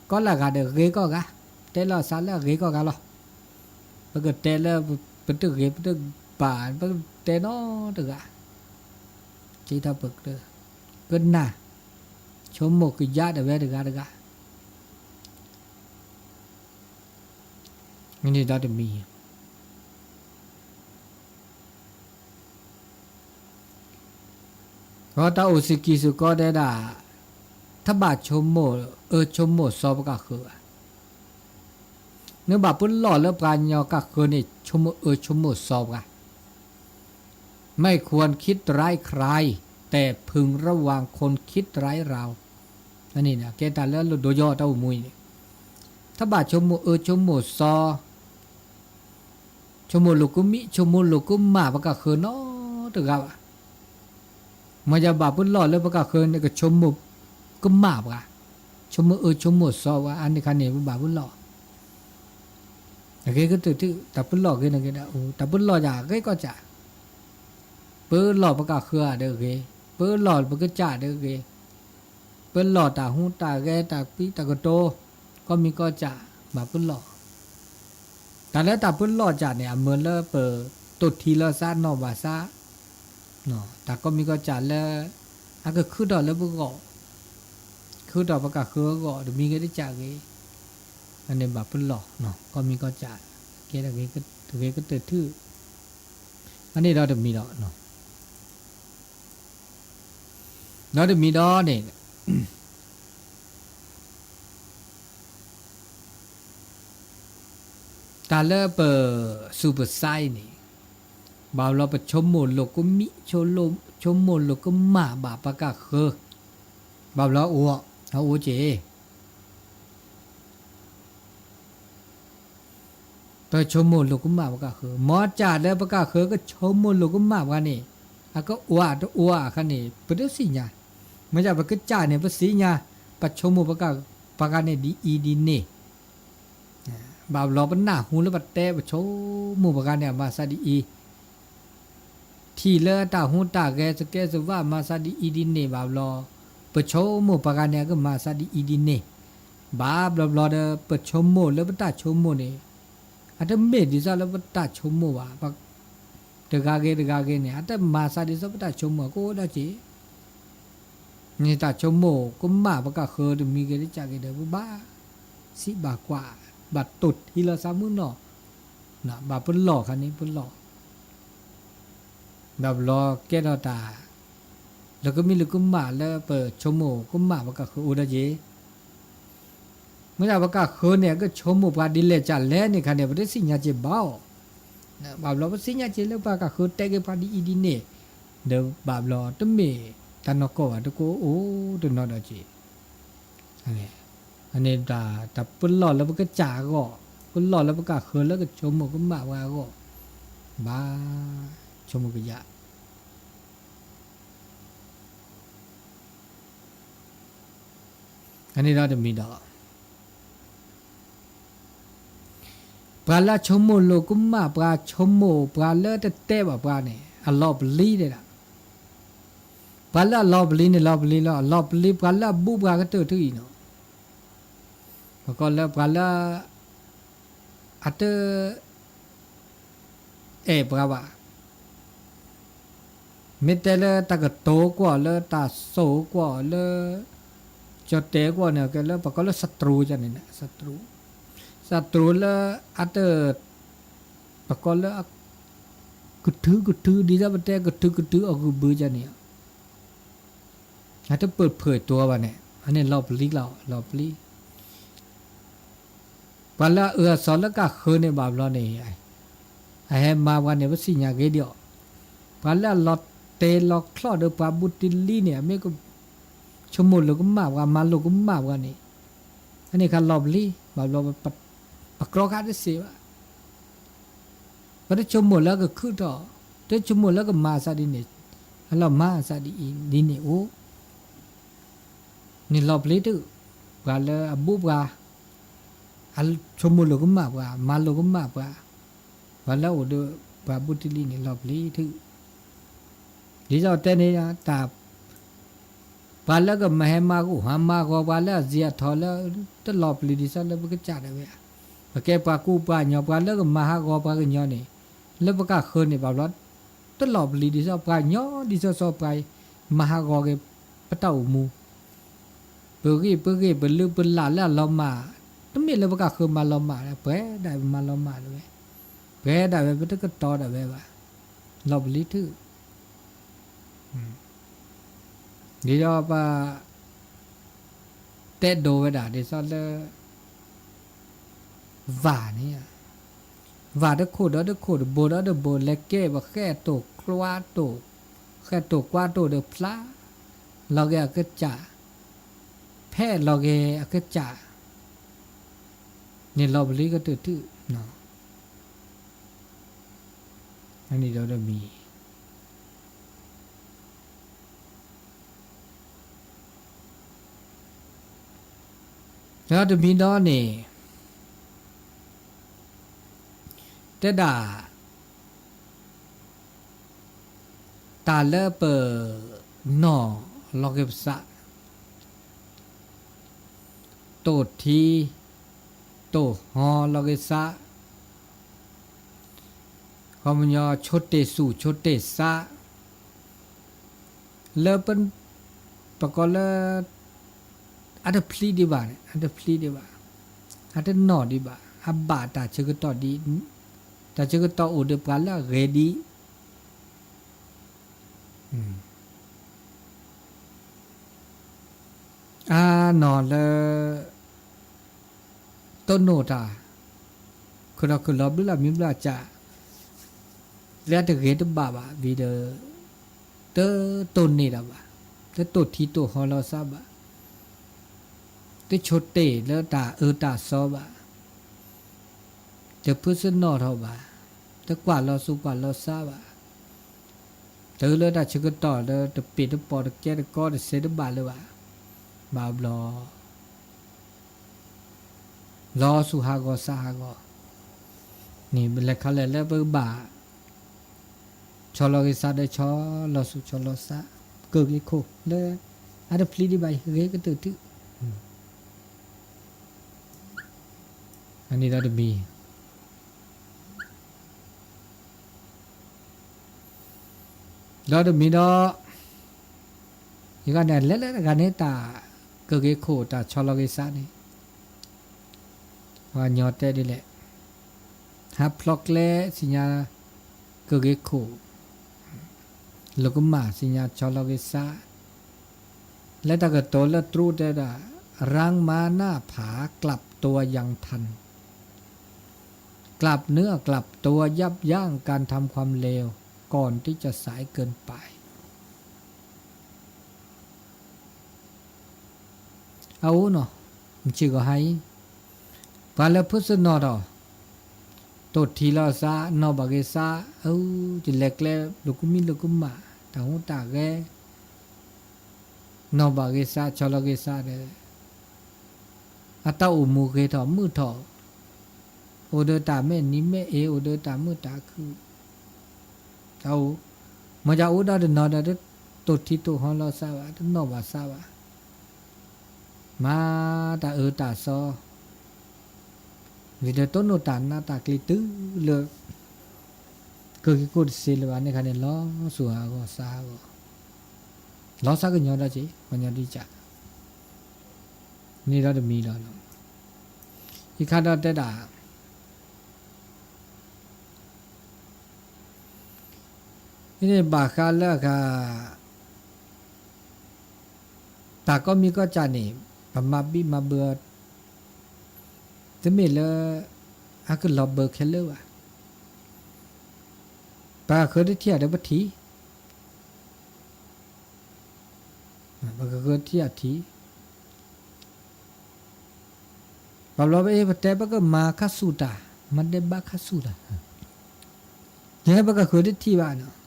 ကိးလၢဂၤဒီးဂ့ၤကိးဂၤ, တဲလီၤအသးလၢအဂ့ၤကိးဂၤလီၤ. ပကတဲလၢ ပတဂ့ၤ ပတဘၣ် ပကတဲနီတဂၤ, ကထီၣ်ပကတၢၢ် ကနၣ် ဆိကမိၣ်ကယါဒၣ်ဝဲတဂၤတဂၤ မ့ၢ်န့ၣ်ဒီးတမံၤ ဒီးတၢ်အိၣ်သကံၢ်သကီတဲဒၣ်, တဘၣ်ဆိကမိၣ်အၢဆိကမိၣ်သီပကဃၢၤဘၣ်. နဘၣ်ပလီၢ်လၢပှၤကညီကဃၢၤန့ၣ် ဆိကမိၣ်အၢဆိကမိၣ်သီပှၤ, ไม่ควรคิดร้ายใคร แต่พึงระวังคนคิดร้ายเรา န့ၣ် ကဲတၢ်လၢအလိၣ်ဒိးယီၤတၢ်အိၣ်မူအံၤန့ၣ်, တဘၣ်ဆိကမိၣ်အၢဆိကမိၣ်သီ ဆိကမိၣ်လိာ်ကမံ ဆိကမိၣ်လိာ်ကမၣ်ပကဃၢၤနီတဂၤဘၣ်. မ်ယဘၣ်ပလီၢ်လၢပကဃၢၤန့ၣ် ကဆိကမိၣ်ကမၣ်ပှၤ, ဆိကမိၣ်အၢဆိကမိၣ်သီပှၤ အန့ၣ်ခါန့ၣ် ပဘၣ်ပလီၢ် အဂ့ၤကတၢၢ်ထံၣ် တၢ်ပလီၢ်ဂ့ၤန့ၣ်ဂ့ၤဒၣ်, တၢ်ပလီၢ်ယၤဂ့ၤကီၢ်စး, ပလီၢ်ပကဃၢၤဒီးဂ့ၤ, ပလီၢ်ပကစၢ်ဒီးဂ့ၤ, ပလီၢ်တၢ်ဟူးတၢ်ဂဲၤ တၢ်ပံတၢ်ကတိၤ ကီၢ်မံၤကီၢ်စၢ် ဘၣ်ပလီၢ်. တၢ်လၢတၢ်ပလီၢ်စၢ်န့ၣ် အမၢလၢပတိၢ်ထံလီၤသးနီၢ်ဘၣ်သး, တၢ်ကီၢ်မံၤကီၢ်စၢ်လၢ အကခုထီၣ်လၢပဂီၢ်, ခုထီၣ်ပကဃၢၤအဂီၢ် တမံၤဂ့ၤတစၢ်ဂ့ၤ, အန့ၣ်ဘၣ်ပလီၢ် ကီၢ်မံၤကီၢ်စၢ် ကဲတဂ့ၤကတၢၢ်ထံၣ်, အန့ၣ်ဒီးတမံၤဒီး ဒီးတမံၤဒီးန့ၣ် တၢ်လၢပသူၣ်ပသးအံၤန့ၣ် ဘၣ်လီၤပဆိကမိၣ်လိာ်ကမံ ဆိကမိၣ်လိာ်ကမၣ်ဘၣ်ပကဃၢၤ, ဘၣ်ဘျီအိၣ်, အအိၣ်က့ၤ ပဆိကမိၣ်လိာ်ကမၣ်ပကၣ်ဃၢၤ, မ်စၢ်လၢပကၣ်ဃၢၤကဆိကမိၣ်လိာ်ကမၣ်ပှၤန့ၣ်, အကအိၣ်တအိၣ်အခါန့ၣ် ပတသ့ၣ်ညါ, မ့ၢ်ပကစၢ်န့ၣ် ပသ့ၣ်ညါ, ပဆိကမိၣ်ပှၤဂၤန့ၣ်ဒ်အံၤဒ်န့ၣ်, ဘၣ်ဘျီပနၢ်ဟူလၢပတဲပဆိကမိၣ်ပှၤဂၤန့ၣ် အမၤသးဒ်အံၤ ထံၣ်လၢတၢ်ဟူးတၢ်ဂဲၤ စကဲစဝး မၤသးဒ်အံၤဒ်န့ၣ်ဘၣ်ဘျီ, ပဆိကမိၣ်ပှၤဂၤန့ၣ် အကမၤသးဒ်အံၤဒ်န့ၣ်, ဘၣ်ဘျီဘျီဒီး ပဆိကမိၣ်လၢပတၢ်ဆိကမိၣ်န့ၣ်, အတမ့ၢ်ဒ်သိးလၢပတၢ်ဆိကမိၣ်ဘၣ်, တဂၤဂ့ၤတဂၤဂ့ၤန့ၣ် အတမၤသးဒ်သိးပတၢ်ဆိကမိၣ် ကအိၣ်ဒၣ်က့ၤ န့ၣ်တၢ်ဆိကမိၣ်ကမၣ်ပကၣ်ဃၢၤတမံၤဂ့ၤတကးဂ့ၤဒီး ပဘၣ်စံးဘၣ်ကွၢ်, ဘၣ်တိၢ်ထံလီၤသးမုၢ်နီၢ်, ဘၣ်ပလီၢ်ခါန့ၣ်ပလီၢ်, ဘၣ်ဘျီကဲထီၣ်တၢ် လၢကမံးလၢကမၣ်လၢပဆိကမိၣ်ကမၣ်ပကၣ်ဃၢၤအိၣ်ဒၣ်က့ၤ မ့ၢ်ဒၣ်ပကၣ်ဃၢၤန့ၣ် အကဆိကမိၣ်ပှၤဒ်လဲၣ်ကလဲၣ်န့ၣ်ခါန့ၣ် ပတသ့ၣ်ညါက့ၤဘၣ်အီၤ, ဘၣ်ဘျီပသ့ၣ်ညါက့ၤလၢပှၤကၣ်ဃၢၤတဲက့ၤပှၤဒ်အံၤဒ်န့ၣ်, ဒီးဘၣ်ဘျီတမ့ၢ်တၢ်နီၢ်ကီၢ်ဘၣ် တကအိၣ်တနီၤဒီးက့ၤ, အန့ၣ် တၢ်ပလီၢ်လၢပကစၢ်အဂီၢ်, ပလီၢ်လၢပကၣ်ဃၢၤလၢကဆိကမိၣ်ကမၣ်ပှၤအဂီၢ်, ဘၣ်ဆိကမိၣ်ကယၢ် အန့ၣ်ဒီးတမံၤဒီး ပှၤလၢအဆိကမိၣ်လိာ်ကမၣ်ပှၤ ဆိကမိၣ်ပှၤလၢတတဲဘၣ်ပှၤန့ၣ် အလီၤပျံၤဒဲဒၣ်, ပှၤလၢအလီၤပျံၤန့ၣ်လီၤပျံၤလီၤ, အလီၤပျံၤပှၤလၢအဘူးပှၤကတၢၢ်ထူအံၤနီၤ, ပကိးလၢပှၤလၢ အတ အဲၣ်ပှၤဘၣ်, မ့ၢ်တဲလၢတၢ်ကတိၤကွၢ်လၢတၢ်စိာ်ကွၢ်လၢ ကၠီၣ်တဲာ်ကွၢ်န့ၣ် ကဲလၢပကိးလၢ သတြူးန့ၣ်, သတြူးလၢအတ ပကိးလၢ ကထုကထု ဒ်သိးပတဲကထုကထုအဂုၤဘုန့ၣ် အတပၢၢ်ဖၢၣ်တိၤဘၣ်န့ၣ် အန့ၣ်လီၤပျံၤလီၤ လီၤပျံၤ ပှၤလၢအအၢအသီလၢကၣ်ဃၢၤန့ၣ်ဘၣ်ဘျီန့ၣ် အဟဲမၤပှၤန့ၣ် ပသ့ၣ်ညါဂ့ၤဒံးအီၤ, ပှၤလၢအလီၤတဲာ်လီၤချီၣ်ဒီးပှၤဘူးတံၢ်လံန့ၣ် အမ့ၢ်ကဆိကမိၣ်လိာ်ကမၣ်ပှၤ မၤလိာ်ကမၣ်ပှၤန့ၣ် အန့ၣ်ခါလီၤပျံၤ ဘၣ်ဘျီ ပကြီခါတစ့းဘၣ် ပတဆိကမိၣ်လၢကခုၣ်ထီၣ်, တဆိကမိၣ်လၢကမၤအသးဒ်န့ၣ်, အလီၤမၤအသးဒ်အံၤဒ်န့ၣ်အိၣ်, န့ၣ်လီၤပျံၤတၢ်, ပှၤလၢအဘူးပှၤ, အဆိကမိၣ်လိာ်ကမၣ်ပှၤ, မၤလိာ်ကမၣ်ပှၤ, ပှၤလၢအအိၣ်ဒီးပှၤဘူးတံၢ်လံန့ၣ်လီၤပျံၤတၢ် ဒ်သိးတဲန့ၣ်တၢ် ပှၤလၢကမၤဟဲမၤဟးဂီၤပှၤလၢအစံးအထီၣ်လၢ တလီၤပျံၤဒ်သိးလၢပကစၢ်ဒၣ်ဝဲဧါ, ပကဲပှၤကူပှၤကညီ ပှၤလၢကမၤဟးဂီၤပှၤကညီန့ၣ် လၢပကၣ်ဃၢၤန့ၣ်ဘၣ်ဘျီ တလီၤပျံၤဒ်သိးပှၤကညီ ဒ်သိးသိးပှၤမၤဟးဂီၤက့ၤ ပတၢ်အိၣ်မူ ပဂ့ၢ်ပဂ့ၢ် ပလုၢ်ပလၢ်လၢအလီၤမၢ်, တမ့ၢ်လၢပကၣ်ဃၢၤမၤလီၤမၢ်, ပှဲၤဒၣ်ဝဲမၤလီၤမၢ်ဒၣ်ဝဲ, ပှဲၤဒၣ်ဝဲပတကတီၤဒၣ်ဝဲဘၣ်, လီၤပျံၤတၢ်, ဒ်သိးပ တဲဒိးဝဲဒၣ်ဒ်သိးလၢ ဝၤန့ၣ်, ဝၤတခိၣ်ဒီးတခိၣ် တဘိဒီးတဘိ လဲၤကဲပှၤဃဲၣ်တိာ်ကွၢ်တိာ်, ဃဲၣ်တိာ်ကွၢ်တိာ်ဒီးဖျါလီၤက့ၤအကစၢ်, ဖဲလီၤက့ၤအကစၢ်, န့ၣ်လီၤပျံၤကတၢၢ်တၢ်, န့ၣ်ဒီးတမံၤ ဒီးတမံၤဒီးန့ၣ် တဲဒၣ် တၢ်လၢပနီၢ်လီၤက့ၤပသး, တိာ်ထံ တိာ်ဟီလီၤက့ၤသး, ခီပညီ ဆိတ့ၢ်သူၣ်ဆိတ့ၢ်သး လၢပ ပကိးလၢ အတဖျံးဒံးဘၣ်န့ၣ် အတဖျံးဒံးဘၣ်, အတနီၢ်ဒံးဘၣ်, အဘၣ်တၢ်ဆၢကတီၢ်ဒံး, တၢ်ဆၢကတီၢ်အိၣ်ဒီးပှၤလၢအဂ့ၤဒံး, အနီၢ်လၢ တိၢ်နီၣ်တၢ် ခုၣ်လီၤခုၣ်လီၤ ဘျုးလၢ်မံဘျုးလၢ်ကၢ် လၢအတဂ့ၤတဘၣ်ဘၣ် ဝံၤဒီး တတိၢ်န့ၢ်တၢ်ဘၣ်, တတိၢ်ထံတိၢ်ဟီလီၤသးဘၣ်, တဆိၣ်တဲာ်လၢတၢ်အၢတၢ်သီဘၣ်, တဖုစနီၣ်ထီၣ်ဘၣ်, တကွၢ်လီၤသူၣ်ကွၢ်လီၤသးဘၣ်, တၢ်လၢတၢ်ဆၢကတီၢ်လၢတပ့ၢ်တပီၢ်တကဲတကီတစဲးတဘၣ်လၢၤဘၣ်, ဘၣ်ဘျီ လီၤဆူဟးဂီၤသးဟးဂီၤ, န့ၣ်လဲၤခီလဲၣ်လၢပကဘၣ် ဆီလီၤဂ့ၤသးဒီးဆီလီၤသူၣ်ဆီလီၤသး, ကၢၢ်က့ၤခိၣ်လၢ အတဖျံဒံးဘၣ်အံၤ ဂ့ၤကတၢၢ်ထံၣ်, အန့ၣ်ဒီးတမံၤ ဒီးတမံၤဒီး ယဂၤန့ၣ် လဲၤလၢတဂၤန့ၣ် တၢ်ကၢၢ်က့ၤခိၣ်တၢ်ဆီလီၤဂ့ၤသးန့ၣ် ပှၤကညီတဲဒ်လဲၣ်, ဟးဖျီကျဲသ့ၣ်ညါ ကၢၢ်က့ၤခိၣ်, လိာ်ကမၣ်သ့ၣ်ညါဆီလီၤဂ့ၤသး, လၢတၢ်ကတိၤလၢတြူးတဲဒၣ် รั้งม้าหน้าผา กลับตัวยังทัน กลับเนื้อกลับตัว ยับยั้งการทำความเลว ก่อนที่จะสายเกินไป အအိၣ်နီၤ, မုၢ်ဆ့ၣ်ကီးဟါအံၤ, ပှၤလၢဖုစနီၣ်ထီၣ်, တိၢ်ထံလီၤသး နီၢ်ဘၣ်ဂ့ၤသး, အၢ ယလဲၤကျဲ လိာ်ကမံလိာ်ကမၣ် တၢ်ဟူးတၢ်ဂဲၤ နီၢ်ဘၣ်ဂ့ၤသး ဆီလီၤဂ့ၤသးဒီး အတၢ်အိၣ်မူဂ့ၤထီၣ်မုာ်ထီၣ်, အိၣ်ဒီးတၢ်မဲာ်နံၤမဲာ်အ့ အိၣ်ဒီးတၢ်မုာ်တၢ်ခုၣ်, တၢ်အိၣ်, မ့ၢ်ယအိၣ်ဒီးတနီၤဒီး တတိၢ်ထံတိၢ်ဟီလီၤသးဘၣ် တနီၢ်ဘၣ်သးဘၣ်, မၤတၢ်အၢတၢ်သီ ဝံၤဒီးတိၢ်နီၣ်တၢ်နးတၢ်ကျံၤတုၤလၢ ကၢၢ်က့ၤခိၣ်တစ့လၢၤဘၣ်န့ၣ်ခါန့ၣ် လီၤဆူဟးဂီၤသးဟးဂီၤ, လီၤသးကညီၤဒီးက့ၤ ပှၤကညီဒ်ကး, န့ၣ်ဒီးတမံၤလီၤ, ယခါဒီးတဲဒၣ် မ့ၢ်ဘၣ်ဃးလၢအဂၤ တၢ်ကိးမံၤကိးကၢ်န့ၣ် ပမၤဘံၣ်မၤဘၢအီၤ တမ့ၢ်လၢ အကလီၤဘၢခဲလၢာ်ဘၣ်. ပဃၢၤတထံၣ်အဒီးပထံၣ်, ပကဃၢၤတထံၣ်အထံၣ်, ဘၣ်ဘျီပအ့ၣ်ပတဲပကမၤခါဆူၣ်တၢ်, မၤဒဲးဘးခါဆူၣ်တၢ်, ယဲပကဃၢၤတထံၣ်ဘၣ်နီၤ,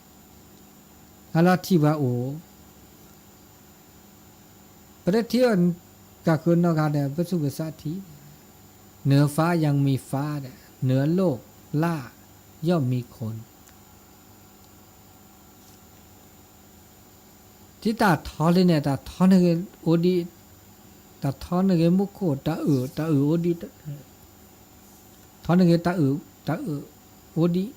အလီၤထံၣ်ပှၤအိၣ် ပတထံၣ်အီၤ ကဃၢၤနီတဂၤဒီး ပသူၣ်ပသးထံၣ်, เหนือฟ้ายังมีฟ้า ဒီး เหนือโลกล่าย่อมมีคน ဒ်တၢ်ထီလံန့ၣ် တၢ်ထီန့ၢ်ဂ့ၤအိၣ်ဒံး, တၢ်ထီန့ၢ်ဂ့ၤမူခိၣ် တၢ်အုၣ် တၢ်အုၣ်အိၣ်ဒံး, ထီန့ၢ်ဂ့ၤတၢ်အုၣ် တၢ်အုၣ်အိၣ်ဒံး,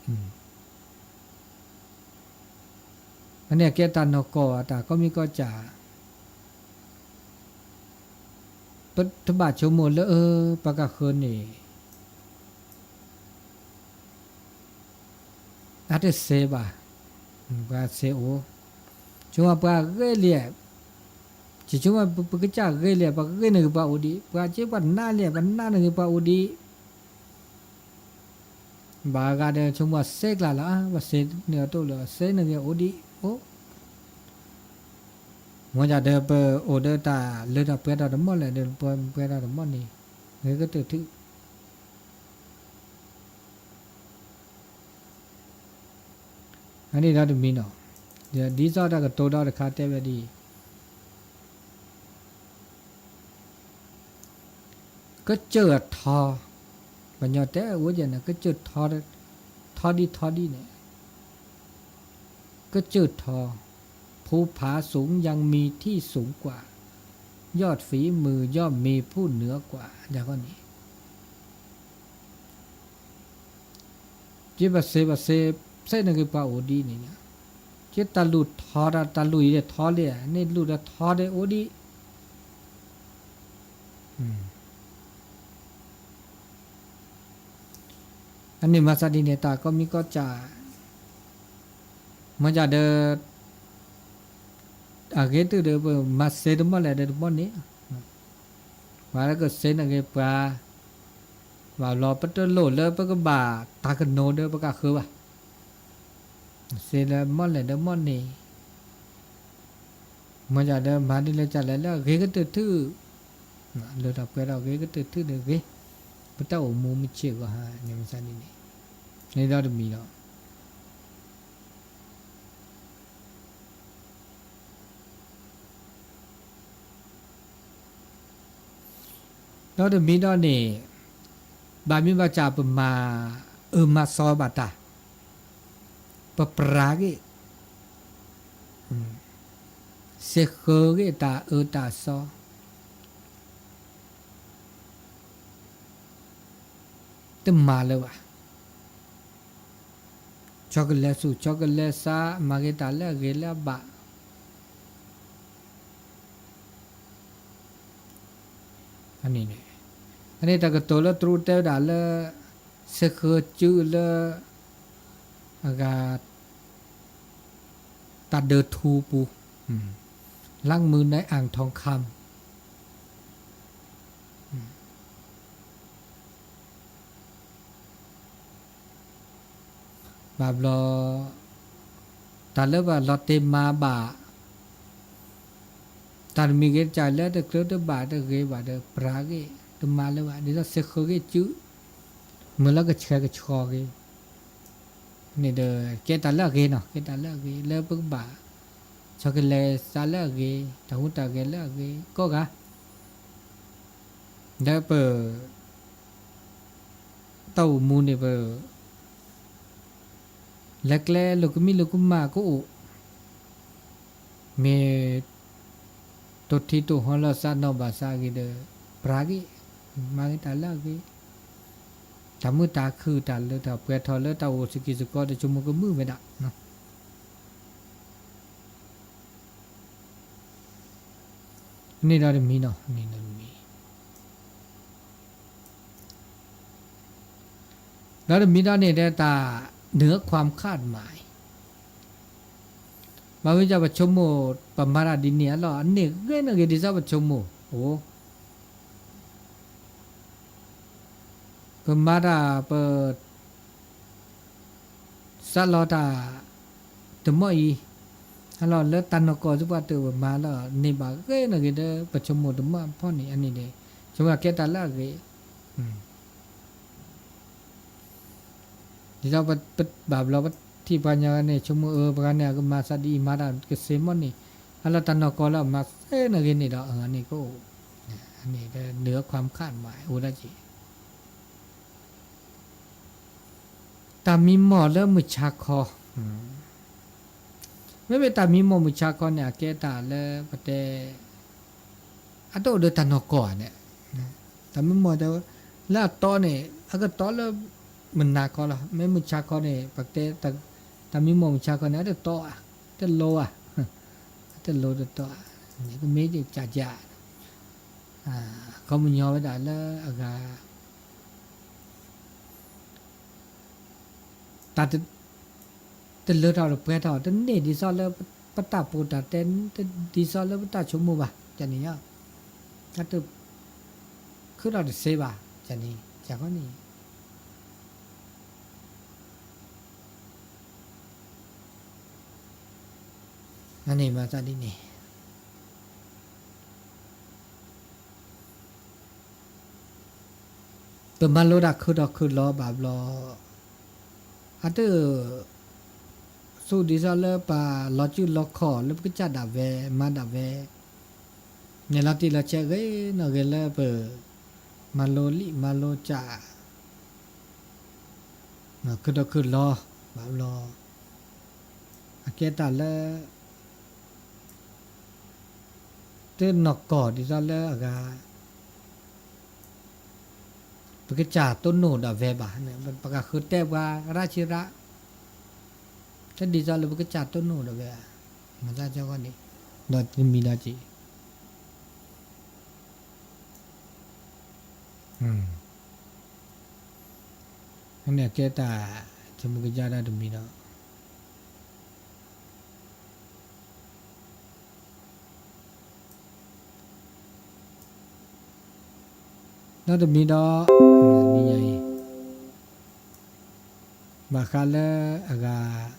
အန့ၣ်ကဲတၢ်နီၢ်ကီၢ် တၢ်ကိးမံၤကိးကၢ် ပတဘၣ်ဆိကမိၣ်လၢ အၢ ပကဃၢၤန့ၣ် အတစဲးဘၣ်, ပှၤစဲးအိၣ်, ဆိကမိၣ်ပှၤဂ့ၤလံ, ယဆိကမိၣ်ပကစၢ်ဂ့ၤလံ ပှၤဂ့ၤန့ၢ်ဂ့ၤပှၤအိၣ်ဒံး, ပှၤက့ပှၤနးလံ ပှၤနးန့ၢ်ဂ့ၤပှၤအိၣ်ဒံး ဘၣ်ဂၤဒီးဆိကမိၣ်စဲးကျါလီၤ, ပှၤစဲးန့ၢ်အီၤတအိၣ်လၢၤ စဲးန့ၢ်ဂ့ၤအိၣ်ဒံး, အိၣ် မ်ယၤဒီးပအိၣ်ဒီးတၢ်လၢတၢ်ပှဲၤထီၣ်တမီၢ်လဲၣ်ဒီး ပှဲၤထီၣ်တမီၢ်န့ၣ် ဂ့ၤကတၢၢ်ထံၣ် အန့ၣ်ဒီးတမံၤနီၤ, ဒ်သိးတၢ်ကတိၤဒီးတခါတဲဝဲဒ်အံၤ, ကစၢၢ်အထီ, ပှၤကညီတဲဝဲယဲန့ၣ် ကစၢၢ်ထီ, ထီဒံထီဒံန့ၣ်, ကစၢၢ်ထီ, ภูผาสูงยังมีที่สูงกว่า, ยอดฝีมือย่อมมีผู้เหนือกว่า ဒ်န့ၣ် က့ပစဲးပစဲး စဲးန့ၢ်ဂ့ၤပှၤအိၣ်ဒံးန့ၣ်, က့တၢ်လူၢ်ထီဒီး တၢ်လူၢ်အံၤဒီးထီလံ, န့ၢ်လူၢ်ဒီးထီဒီးအိၣ်ဒံး, အန့ၣ်မၤသးဒ်န့ၣ် တၢ်ကိးမံၤကိးကၢ်, မ်ယၤဒီး အဂ့ၤတုၤဒီး ပမၤစဲးတမီၢ်လဲၣ်ဒီးတမီၢ်န့ၣ်, ပှၤလၢကစဲးန့ၢ်ဂ့ၤပှၤ, ဘၣ်ဘျီပတလိၣ်လၢပကဘၣ်တၢ်ကနိးဒီးပကဃၢၤဘၣ်, စဲးလၢမီၢ်လဲၣ်ဒီးမီၢ်န့ၣ်, မ်ယၤဒီးမၤဒ်လဲၣ်ကလဲၣ်လၢအဂ့ၤကတၢၢ်ထံၣ် လၢထီၣ်ပှဲၤထီၣ်ဂ့ၤ ကတၢၢ်ထူၣ်ဒၣ်ဂ့ၤ, ပတၢ်အိၣ်မူမုၢ်ဆ့ၣ်ဂီၤဟါန့ၣ် မၤသးဒ်န့ၣ်, န့ၣ်ဒီးတမံၤဒီး ဒီးတမံၤဒီးန့ၣ် ဘၣ်မ့ၢ်ဘၣ်စးပမၤ အၢမၤစီဘၣ်တၢ်, ပပြးဂ့ၢ်, စ့ၢ်ဃၢၤဂ့ၢ်တၢ်အၢတၢ်စီ တမၤလၢၤဘၣ်. ဆီကလဲၤဆူၣ် ဆီကလဲၤဆါ မၤဂ့ၤတၢ်လၢအဂ့ၤလၢအဘၣ် န့ၣ်, အန့ၣ်တၢ်ကတိၤလၢတရူးတဲဝဲဒၣ်လၢ စ့ၢ်ဃၢၤစုလၢ အဂၤ တၢ်ဒၢထူပူၤ, ล้างมือในอ่างทองคำ ဘၣ်ဘျီ တၢ်လၢပှၤလီၤတ့မၤဘၣ် တၢ်တမံၤဂ့ၤတကးလၢတချုးတဘၣ်တဂ့ၤဘၣ်ဒီး ပြးဂ့ၢ် တမၤလၢၤဘၣ် ဒ်သိးစ့ၢ်ဃၢၤဂ့ၢ်စု မုၢ်လၢကဆှဲကဆှီဂ့ၤ န့ၣ်ဒီး ကဲတၢ်လၢအဂ့ၤနီၤ ကဲတၢ်လၢအဂ့ၤ လၢပကဘၣ် ဆီကလဲၤစးလၢအဂ့ၤ တၢ်ဟူးတၢ်ဂဲၤလၢအဂ့ၤ ကိးဂၤ ဒီးပ တၢ်အိၣ်မူန့ၣ်ပ လဲၤကျဲလိာ်ကမံလိာ်ကမၣ်ကအိၣ်, မ့ၢ် တိၢ်ထံတိၢ်ဟီလီၤစးနီၢ်ဘၣ်စးဂ့ၤဒီး ပြးဂ့ၢ်, မၤဂ့ၤတၢ်လၢအဂ့ၤ, တၢ်မုာ်တၢ်ခုၣ်တၢ်လၢတၢ်ပှဲၤထီၣ်လၢတၢ်အိၣ်စကံးစကီးဒီး ဆိကမိၣ်ကမုာ်ဝဲဒၣ် န့ၣ်ဒီးတမံၤနီၤ န့ၣ်ဒီးတမံၤ ဒီးတမံၤဒီးန့ၣ်ဒီးတၢ် เหนือความคาดหมาย ဘၣ်မ့ၢ်ကပဆိကမိၣ် ပမၤတၢ်ဒ်န့ၣ်အလီၢ် အန့ၢ်ဂ့ၤန့ၢ်ဂ့ၤဒ်သိးပဆိကမိၣ်အိၣ် ပမၤတၢ်ပ စးလီၤတၢ် တမီၢ်အံၤ အလီၢ်လၢတၢ်နီၢ်ကီၢ်သ့ၣ်ပှၤတၢ်ပမၤလီၤ န့ၢ်ဘၣ်ဂ့ၤန့ၢ်ဂ့ၤဒီး ပဆိကမိၣ်တမီၢ်ဖီၣ်န့ၣ် အန့ၣ်ဒီး ဆိကမိၣ်ကဲတၢ်လၢအဂ့ၤ ဒ်သိးပဘၣ်ဘျီပထံၣ်ပှၤညီန့ၣ် ဆိကမိၣ်အၢ ပှၤန့ၣ်အကမၤသးဒ်အံၤမၤတၢ်ကစ့မီၢ်န့ၣ် အလီၢ်တၢ်နီၢ်ကီၢ်လၢအမၤသ့န့ၢ်ဂ့ၤန့ၣ်ဒီး အန့ၣ်ကအိၣ် န့ၣ်ဒီး เหนือความคาดหมาย အိၣ်ဒၣ်က့ၤ တၢ်မံမီၢ်လၢမုၢ်ဆါခီ, မ့မ့ၢ်တၢ်မံမီၢ်မုၢ်ဆါခီန့ၣ် အကဲတၢ်လၢပတဲ အတအိၣ်ဒီးတၢ်နီၢ်ကီၢ်ဧါန့ၣ်, တၢ်မံမီၢ်တဲ လၢအတီန့ၣ် အကတီလၢ မုၢ်နၤခီလီၤ. မ့ၢ်မုၢ်ဆါခီန့ၣ် ပကတဲ တၢ်မံမီၢ်မုၢ်ဆါခီန့ၣ် အတတီဧါ, တလိဧါ, အတလိတတီဧါ, ကမ့ၢ်ကၠးကၠး ခီပညီဝဲဒၣ်လၢအဂၤ တၢ်တ တလၢထီၣ်တပှဲၤထီၣ် တန့ၢ်ဒ်သိးလၢပတၢ်ပီးတၢ်တဲ ဒ်သိးလၢပတၢ်ဆိကမိၣ်ဘၣ် ကန့ၣ်, တၢ်တ ခုထီၣ်တသ့ဘၣ် ကန့ၣ် ကန့ၣ် အန့ၣ်မၤသးဒ်န့ၣ် ပမၤလိတၢ်ခုၣ်ထီၣ်ခုၣ်လီၤဘၣ်ဘျီ, အတ သူၣ်ဒ်သိးလၢပလီၤစုလီၤခီၣ်လၢပကစၢ်ဒၣ်ဝဲ မၤဒၣ်ဝဲ, နဲၣ်လီၤတံၢ်လီၤဆဲးဂ့ၤနီၢ်ဂ့ၤလၢပ မၤလိလံာ်မၤလိစၢ် ခုၣ်ထီၣ်ခုၣ်လီၤဘၣ်ဘျီ, အကဲတၢ်လၢ တနီၢ်ကီၢ်ဒ်သိးလၢအဂၤ ပကစၢ်တိၢ်နီၣ်ဒၣ်ဝဲဘၣ်, ပကဃုတဲပှၤရၣ်ဆံရၣ်, တဒ်သိးလၢပကစၢ်တိၢ်နီၣ်ဒၣ်ဝဲ, မၤသးကီန့ၣ်, ဒီးတမံၤဒီးက့ၤ န့ၣ်ကဲတၢ် ဆိကမိၣ်ကဒါတၢ်တမံၤဒီး ဒီးတမံၤဒီး နံၤညါအံၤ ဘၣ်ဃးလၢအဂၤ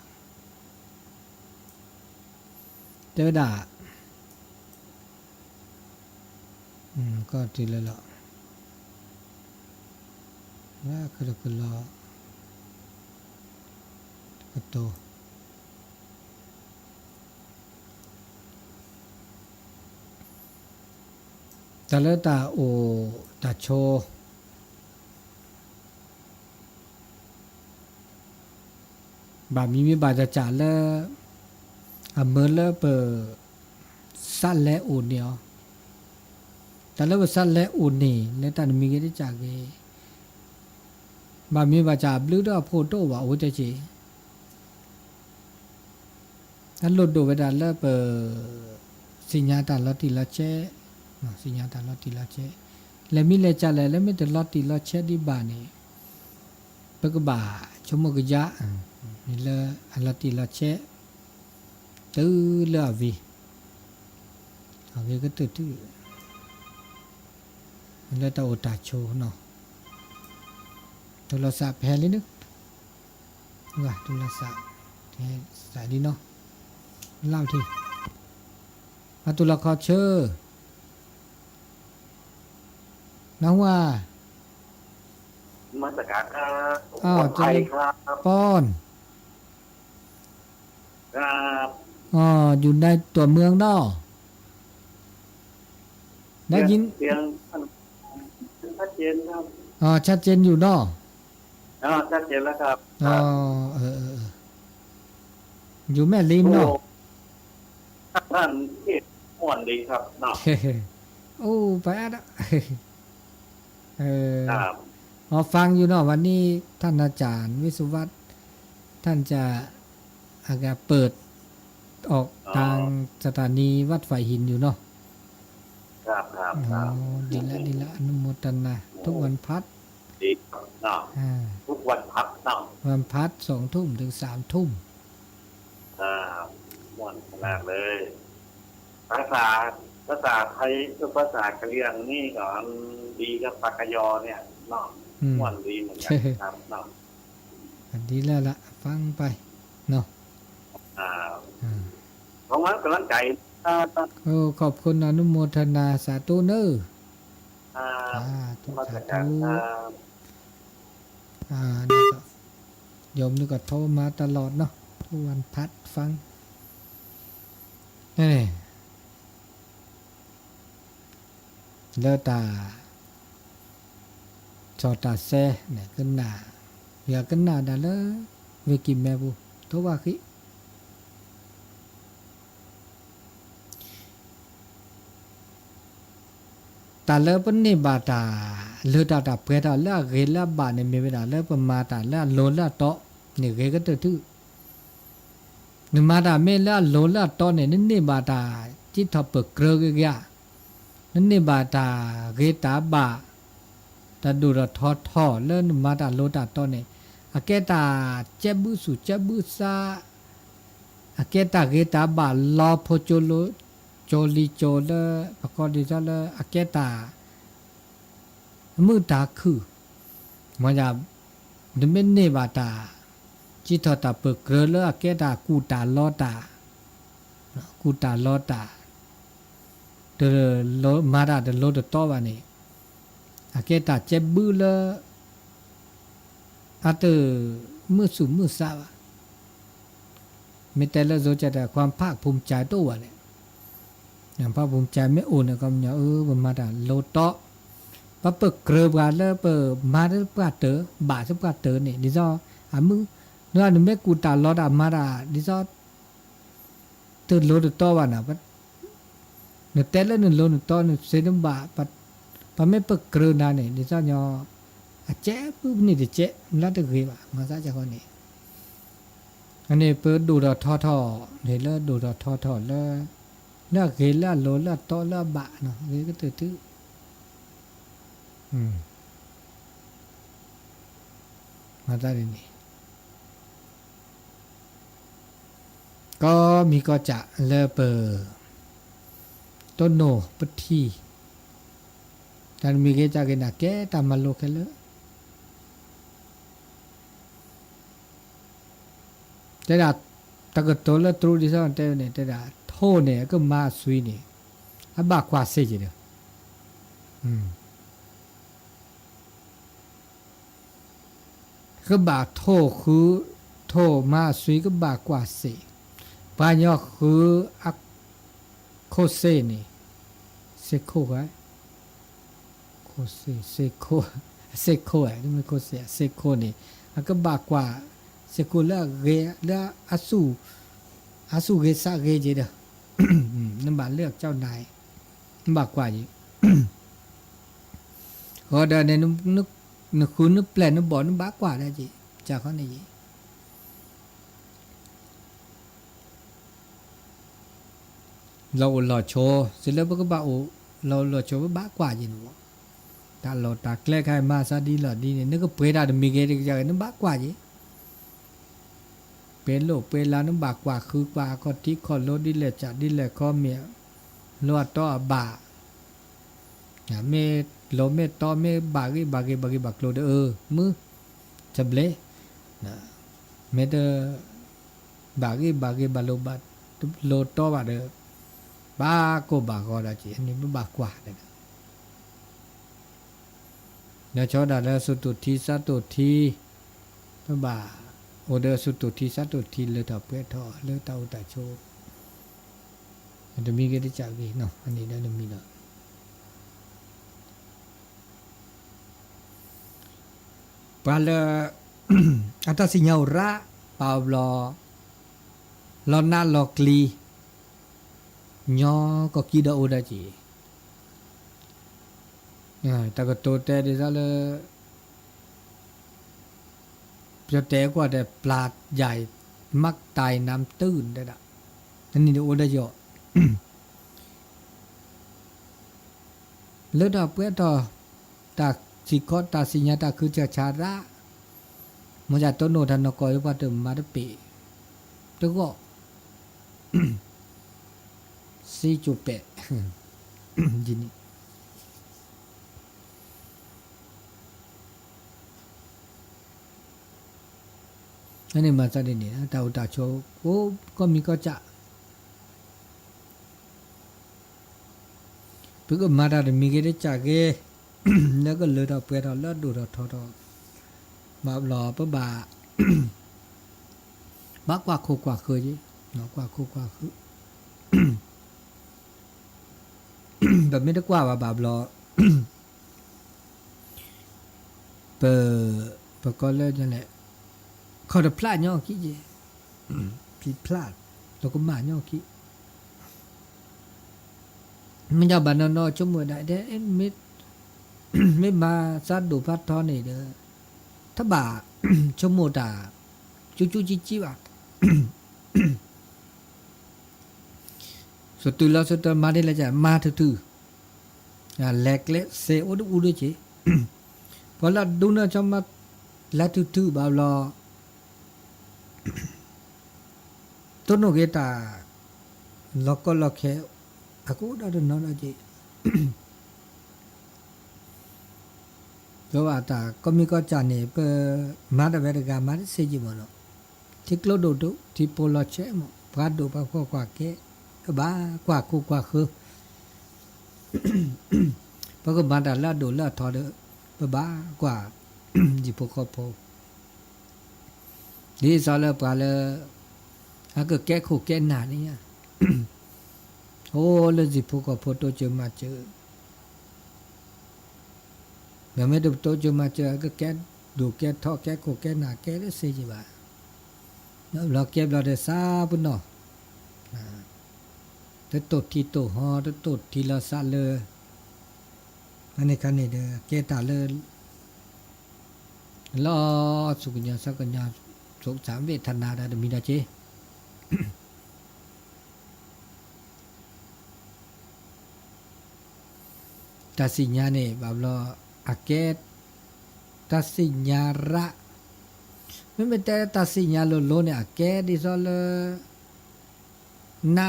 တဲဝဲဒၣ် ကီၢ်တုၤလၢလီၤ, လၢခရကလီၤ ကတိၤ တၢ်လၢတၢ်အိၣ်တၢ်ဆိး ဘၣ်မံၤမ့ၢ်ဘၣ်တၢ်စၢ်လၢ အမၢလၢပ စးလဲအိၣ်န့ၢ်အီၤ, တၢ်လၢပစးလဲအိၣ်န့ၣ် လၢတၢ်တမံၤဂ့ၤတစၢ်ဂ့ၤ, ဘၣ်မံၤဘၣ်စၢ်အဘျုးဒီးအဖှိၣ်တအိၣ်ဘၣ် အဝဲတဲက့ၤ အလိၣ်ဒိၣ်ဝဲဒၣ်လၢပ သ့ၣ်ညါတၢ်လီၤတံၢ်လီၤဆဲး, သ့ၣ်ညါတၢ်လီၤတံၢ်လီၤဆဲး, လဲၤမံလဲၤစးလဲၣ် လၢမ့ၢ်တလီၤတံၢ်လီၤဆဲးဒံးဘၣ်န့ၣ် ပကဘၣ်ဆိကမိၣ်ကယါ မ့ၢ်လၢအလီၤတံၢ်လီၤဆဲး တုၤလၢအဝံၤ အဂ့ၤကတၢၢ်ထူၣ် လၢတၢ်အိၣ်တၢ်ဆိးနီၤ, တူၢ်လီၤစးဖဲလံနုၤ, တူၢ်လီၤစး ဖဲစးလံနီၤ, လၢထံ အတူၢ်လီၤခီဆၢ နၢ်ဟူဧါ, မၤစကားครับ อ๋อ เจริญพร ครับ อ๋อ อยู่ในตัวเมืองเนาะ ได้ยิน เสียง เสียงชัดเจนครับ อ๋อ ชัดเจนอยู่เนาะ อ๋อ ชัดเจนแล้วครับ อ๋อ ครับ เออ เออ เออ อยู่แม่ริมเนาะ โอ้ ท่านเทศน์ม่วนดีครับเนาะ โอ้ ไปอ่ะ เออ ครับ อ๋อ ฟังอยู่เนาะ วันนี้ท่านอาจารย์วิศวัฒน์ ท่านจะ อาจจะเปิดออก อ๋อ ทางสถานีวัดฝายหินอยู่เนาะ ครับ ครับ อ๋อ ครับ ดีละ ดีละ อนุโมทนา โอ้ ทุกวันพัด ดีครับเนาะ อ่า ทุกวันพัดเนาะ วันพัดสองทุ่มถึงสามทุ่ม อ่า ม่วนขนาดเลย ภาษา ภาษาไทยกับภาษากะเหรี่ยงนี่ก็ดีกับปากกยอเนี่ยเนาะ อืม ม่วนดีเหมือนกันครับเนาะ ก็ดีแล้วล่ะ ฟังไปเนาะ อ่า อ่า ขอบคุณกำลังใจ ครับ โอ้ ขอบคุณ อนุโมทนา สาธุเนอะ ครับ สาธุ นมัสการ สาธุ ครับ อ่า นี่ก็ โยมนี่ก็โทรมาตลอดเนาะ ทุกวันพัดฟัง นี่ လၢတၢ် စီၤတၢ်စဲန့ၣ် ကနၣ် ယကနၣ်ဒၣ်လၢ ဝ့ၢ်ကံၢ်မဲပူၤ ထိဘၣ်ဃံ တၢ်လၢပန့ၢ်ဘၣ်တၢ် လၢတၢ်တၢ်ပှဲၤထီၣ်လၢအဂ့ၤလၢအဘၣ်န့ၣ် မ့ၢ်ဝဲဒၣ်လၢပမၤတၢ်လၢအလိၤလၢအတီန့ၣ် ဂ့ၤကတၢၢ်ထူၣ် နမၤတၢ်မ့ၢ်လၢအလိၤလၢအတီန့ၣ် နန့ၢ်ဘၣ်တၢ် စံးထီၣ်ပၢၢ်ကြၢးဂ့ၤဂ့ၤဧါ, နန့ၢ်ဘၣ်တၢ်ဂ့ၤတၢ်ဘၣ်, တၢ်ဒိၣ်ထီၣ်ထီထီၣ်လၢနမၤတၢ်လိၤတၢ်တီန့ၣ်, အကဲတၢ်ကဲဘုစူၣ်ကဲဘုစး, အကဲတၢ်ဂ့ၤတၢ်ဘၣ်လီၤဖိကၠိလီၤကၠိလံကၠိလၢ ပကိးဒ်သိးလၢ အကဲတၢ် မုာ်တၢ်ခုၣ်, မ်ယ နမ့ၢ်န့ၢ်ဘၣ်တၢ် စံးထီၣ်တၢ်ပၢၢ်ကြၢးလၢအကဲတၢ်ကူၣ်တၢ်လီတၢ်, ကူၣ်တၢ်လီတၢ်, တလိၤ မၤတၢ်တလိၤတတီဘၣ်န့ၣ်, အကဲတၢ်ကဲဘုလၢ အတမုာ်သူၣ်မုာ်သးဘၣ်. မ့ၢ်တဲလၢ စိၤကဲး တၢ် ความภาคภูมิใจ တအိၣ်ဘၣ်န့ၣ်, ความภาคภูมิใจ မ့ၢ်အိၣ်န့ၣ် ခီပညီ အၢ ပမၤတၢ်လိၤတီ, ပပၢၢ်ကြၢးပှၤလၢပမၤသပှၢ်တၢၢ် ဘၣ်သပှၢ်တၢၢ်န့ၣ် ဒ်သိး အမုာ်, နနမ့ၢ်ကူၣ်တၢ်လီတၢ် မၤတၢ် ဒ်သိး တလိၤတတီဘၣ်နၤ, နတဲလၢနလိၤနတီ နသ့နဘၣ်, ပမ့ၢ်ပၢၢ်ကြၢးနၤန့ၣ် ဒ်သိးညီ အကဲဘုပနံၣ်တကဲ လၢတဂ့ၤဘၣ် မၤသးကဃီန့ၣ်, အန့ၣ်ပဒိၣ်ထီၣ်ထီထီၣ်န့ၣ် လၢဒိၣ်ထီၣ်ထီထီၣ်လၢ လၢအဂ့ၤလၢအလိၤလၢအတီလၢအဘၣ်နီၤ ဂ့ၤကတၢၢ်ထူၣ် မၤသးဒ်န့ၣ် ကီမံၤကီစၢ်လၢပ တိၢ်နီၣ်ပထံၣ် တၢ်တမံၤဂ့ၤတၢ်ဂ့ၤန့ၣ် ကဲတၢ်မၤလိခဲလၢာ် တဲဒၣ် တၢ်ကတိၤလၢတရူးဒ်သိးတဲန့ၣ် တဲဒၣ် ထိၣ်န့ၣ် အကမၤအသွံၣ်န့ၣ် အဘၣ်ကွၢ်စ့ၢ်ကီးဒီး ကဘၣ်ထိၣ်ဃု, ထိၣ်မၤအစွံ ကဘၣ်ကွၢ်စ့ၢ်, ပှၤညီဃုအခိၣ်စ့ၢ်န့ၣ်, စ့ၢ်ခိၣ်, ခိၣ်စ့ၢ်, စ့ၢ်ခိၣ်, စ့ၢ်ခိၣ်, မ့ၢ်ခိၣ်စ့ၢ်, စ့ၢ်ခိၣ်န့ၣ် အကဘၣ်ကွၢ်, စ့ၢ်ခိၣ်လၢအဂ့ၤ, လၢအစူၢ်, အစူၢ်ဂ့ၤစးဂ့ၤက့ဒီး, နဘၣ်လၢအကၠီနၤ, နဘၣ်ကွၢ်က့ ဃီဒီးန့ၣ်, နဃုနပျဲၢ်နဘီၣ် နဘၣ်ကွၢ်ဒၣ်က့ၤ, ကခီန့ၣ်ယံၤ လီၤအိၣ်လီၤဆိး, စ့လၢပကဘၣ်အိၣ်လီၤအိၣ်လီၤဆိး ပဘၣ်ကွၢ်က့ၤန့ၣ်ဘၣ်, တၢ်လီၢ်တၢ်ကျဲခါအံၤ မၤသးဒ်လီၤဒ်န့ၣ် နကပှဲၤတၢ်တမံၤဂ့ၤတကယၤဂ့ၤ နဘၣ်ကွၢ်က့ၤ ပှဲၤလိာ်ပှဲၤလၤ နဘၣ်ကွၢ်ဃုကွၢ်အခီၣ်ထံးခီၣ်လိဒ်လဲၣ် စးဒ်လဲၣ်ခီမ့ၢ်, လိအတီအဘၣ်, မ့ၢ်လိၤမ့ၢ်တီမ့ၢ်ဘၣ်ဂ့ၢ်ဘၣ်ဂ့ၤဘၣ်ဂ့ၤဘၣ်ကျိၤဒီး အၢ မုၢ်, တဘျဲ, မ့ၢ်တ, ဘၣ်ဂ့ၢ်ဘၣ်ဂ့ၤဘၣ်လိၤဘၣ်, လိၤတီဘၣ်ဒီး, ဘၣ်ကိၢ်ဘၣ်ဂီၤဒီးက့ၤ အန့ၣ်ပဘၣ်ကွၢ်န့ၣ် လၢဆီဒၣ်တၢ်လၢအစတူၢ်ထံစးတူၢ်ထံ, ပဘၣ်အိၣ်ဒီးအစတူၢ်ထံစးတူၢ်ထံ လၢထီၣ်ပှဲၤထီၣ်လၢတၢ်အိၣ်တၢ်ဆိး, တမံၤဂ့ၤတကးဂ့ၤ အန့ၣ်ဒီးတမံၤဒီး, ပှၤလၢအတၢ်စံၣ်ညီၣ်အိၣ်ရၣ် ပာ်အီၤဘျီ, လီၤနးလီၤကျံၤ, ညီကီၢ်ကံဒီးအိၣ်ဒီးက့ၤ, တၢ်ကတိၤတဲဒ်သိးလၢ ပတဲကွၢ်တဲ ပျၢ်ယၤ မးတၢ်နၢ်တၢၢ်တဲဒၣ်, နနံၤန့ၣ်အိၣ်ဒီးယီၤ, လၢတၢ်ပှဲၤထီၣ်, တၢ်စံၣ်ခီတၢ်စံၣ်ညီၣ်တၢ်ခုကၢ်ဆါရၣ်, မ့ၢ်ယၤတိၢ်နီၣ်တၢ်နီၢ်ကီၢ် ပှၤတမၤတပ့ၤ, တဂီၢ် စ့ကၠိၤပဲာ်, ဒ်န့ၣ် အန့ၣ်မၤသးဒ်န့ၣ် တၢ်အိၣ်တၢ်ဆိး ကိးမံၤကိးကၠး, ပကမၤတၢ်တမံၤဂ့ၤတကးဂ့ၤ, လၢကလၢထီၣ်ပှဲၤထီၣ်လၢအဒိၣ်ထီၣ်ထီထီၣ်, ဘၣ်ဘျီပဘၣ် ဘၣ်ကွၢ်ခိၣ်ကွၢ်ဃၢၤက့ၤ, ကွၢ်ခိၣ်ကွၢ်ဃၢၤ, ပမ့ၢ်တကွၢ်ဘၣ်ဘၣ်ဘျီ ပ, ပကီလၢလဲၣ်, ခီၣ်တဖျးညီခံက့ၤ, ဖံးဖျး, လီၤကမၣ်ညီခံ, မ့ၢ်ညါဘၣ်နီၢ်နီၢ်ဆိကမိၣ်ဒၣ်တဲ, မ့ၢ်မၤသးဒိၣ်ဖးထီန့ၣ်ဒီး, တဘၣ်ဆိကမိၣ်တၢ် ကၠူကၠူကၠံကၠံဘၣ် စတုၤလီၤစတုၤမၤဒ်လဲၣ်က မၤထူၣ်ထူၣ်, လဲၤကျဲစ့အိၣ်တအူဒိၣ်က့ၤ, ပှၤလၢအဒူနၢ်ဆိမး လဲၤထူၣ်ထူၣ်ဘၣ်ဘျီ, တိၢ်နီၣ်က့ၤတၢ် လီၤကီလီၤခဲ, အကအိၣ်ဒီးတနီၤဒီးက့ၤ, ဒီးဘၣ်တၢ်ကီမံၤကီၢ်ကၠၢ်န့ၣ် ပမၤတၢ်ဝဲတဂၤမၤတသ့က့ၤမ့ၢ်နီၤ, ထံကျိဒိၣ်ဒိၣ် ထံဖိလီၤဆဲးမ့ၢ် ပှၤဒိၣ်ပှၤဖှီၣ်ကွၢ်ကဲ, ပဘၣ်ကွၢ်ခိၣ်ကွၢ်ဃၢၤ, ပကမၤတၢ်လၢအဒိၣ်လၢအထီဒီး ပဘၣ်ကွၢ် ယံၤဖိဃီဖိ ဒ်သိးလၢပှၤလၢ အကကဲခိၣ်ကဲနၢ်န့ၣ်ညါ, အိၣ်လၢယံၤဖိဃီဖိတိစၢၤမၤစၢၤ, မ့မ့ၢ်တတိစၢၤမၤစၢၤ အကကဲဒိၣ်ကဲထီကဲခိၣ်ကဲနၢ်ကဲတသ့က့ၤဘၣ်, ဘျီကဲဘျီဒီးသးပနီၣ်, တတိၢ်ထံတိၢ်ဟီ တတိၢ်ထံလီၤသးလၢ အန့ၣ်ခါန့ၣ်ဒီး ကဲတၢ်လၢ လီၤသူၣ်ကညီၤသးကညီၤ သူၣ်စၢ်ဝ့ၢ်ထနၢ်ဒီးတမံၤဒီးက့ၤ တၢ်စံၣ်ညါန့ၣ် ဘၣ်ဘျီ အကဲ တၢ်စံၣ်ညါရၣ်, မ့မ့ၢ်တဲတၢ်စံၣ်ညါလိၤလိၤန့ၣ် အကဲဒ်သိးလၢ န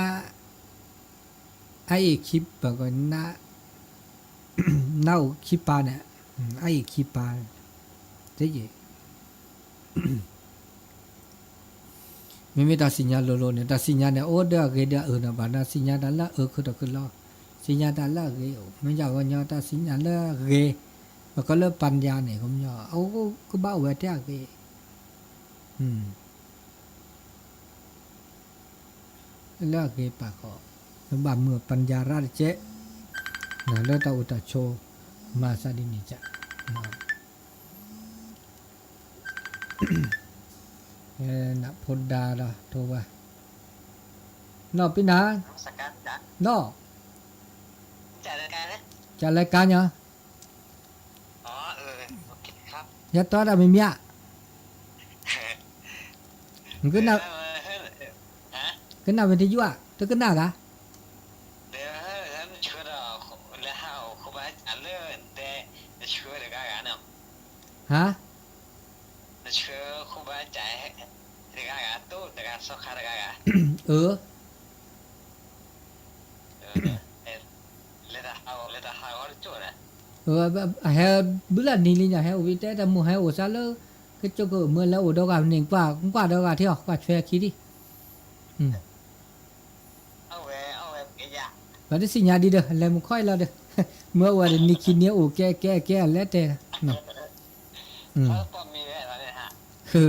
အအံၤခံပၤ နအိၣ်ခံပၤန့ၣ် အအံၤခံပၤ မ့မ့ၢ်တၢ်စံၣ်ညါလိၤလိၤန့ၣ် တၢ်စံၣ်ညါန့ၣ် အိၣ်ဒီးအဂ့ၤဒီးအအၢန့ၣ် ဘၣ်နစံၣ်ညါတၢ်လၢအအၢခုၣ်ထီၣ်ခုၣ်လီၤ, သ့ၣ်ညါတၢ်လၢအဂ့ၤအိၣ်, မ့ၢ်ယၤကညီတၢ်သ့ၣ်ညါလၢအဂ့ၤ, ပကလၢပၢ်ယၤန့ၣ် ကညီ အကဘၣ်အိၣ်ဝဲထဲအဂ့ၤ, လၢအဂ့ၤပာ်ဃီ, ဘၣ်မုာ်ပၢ်ယၤရၣ်တကဲး, လၢတၢ်အိၣ်တၢ်ဆိး, မၤသးဒ်န့ၣ်က နဖိဒါဒီးထိဝဲ, နီၢ်ပံနၤ, နီၢ်, ကလဲၤကါညီ, ယတီတၢ်မ့ၢ်မ့ၢ်ဧါ, ကနၣ်ဝဲတယုၢ်ဧါ, တကနၣ်ဂၤ ဟါ, အၢ, အဟဲဘုလၢနံၤလံညါ ဟဲအိၣ်ဝံၤတဲတၢ်မိၢ်ဟဲအိၣ်စ့ၢ်လၢ ကစိကမၢလၢအိၣ်ဒီးဂၤန့ၣ် ကွၢ်ကွၢ်ဒီးဂၤထံအီၤ ကွၢ်ဆွဲခံဒံး ပှၤတသ့ၣ်ညါဒံးဒီး အလဲၤမုၢ်ခီအံၤလီၤဒီး မ့ၢ်အိၣ်ဝဲဒီးနံၤခံနံၤအိၣ်ကဲကဲကဲအလဲၤတဲ,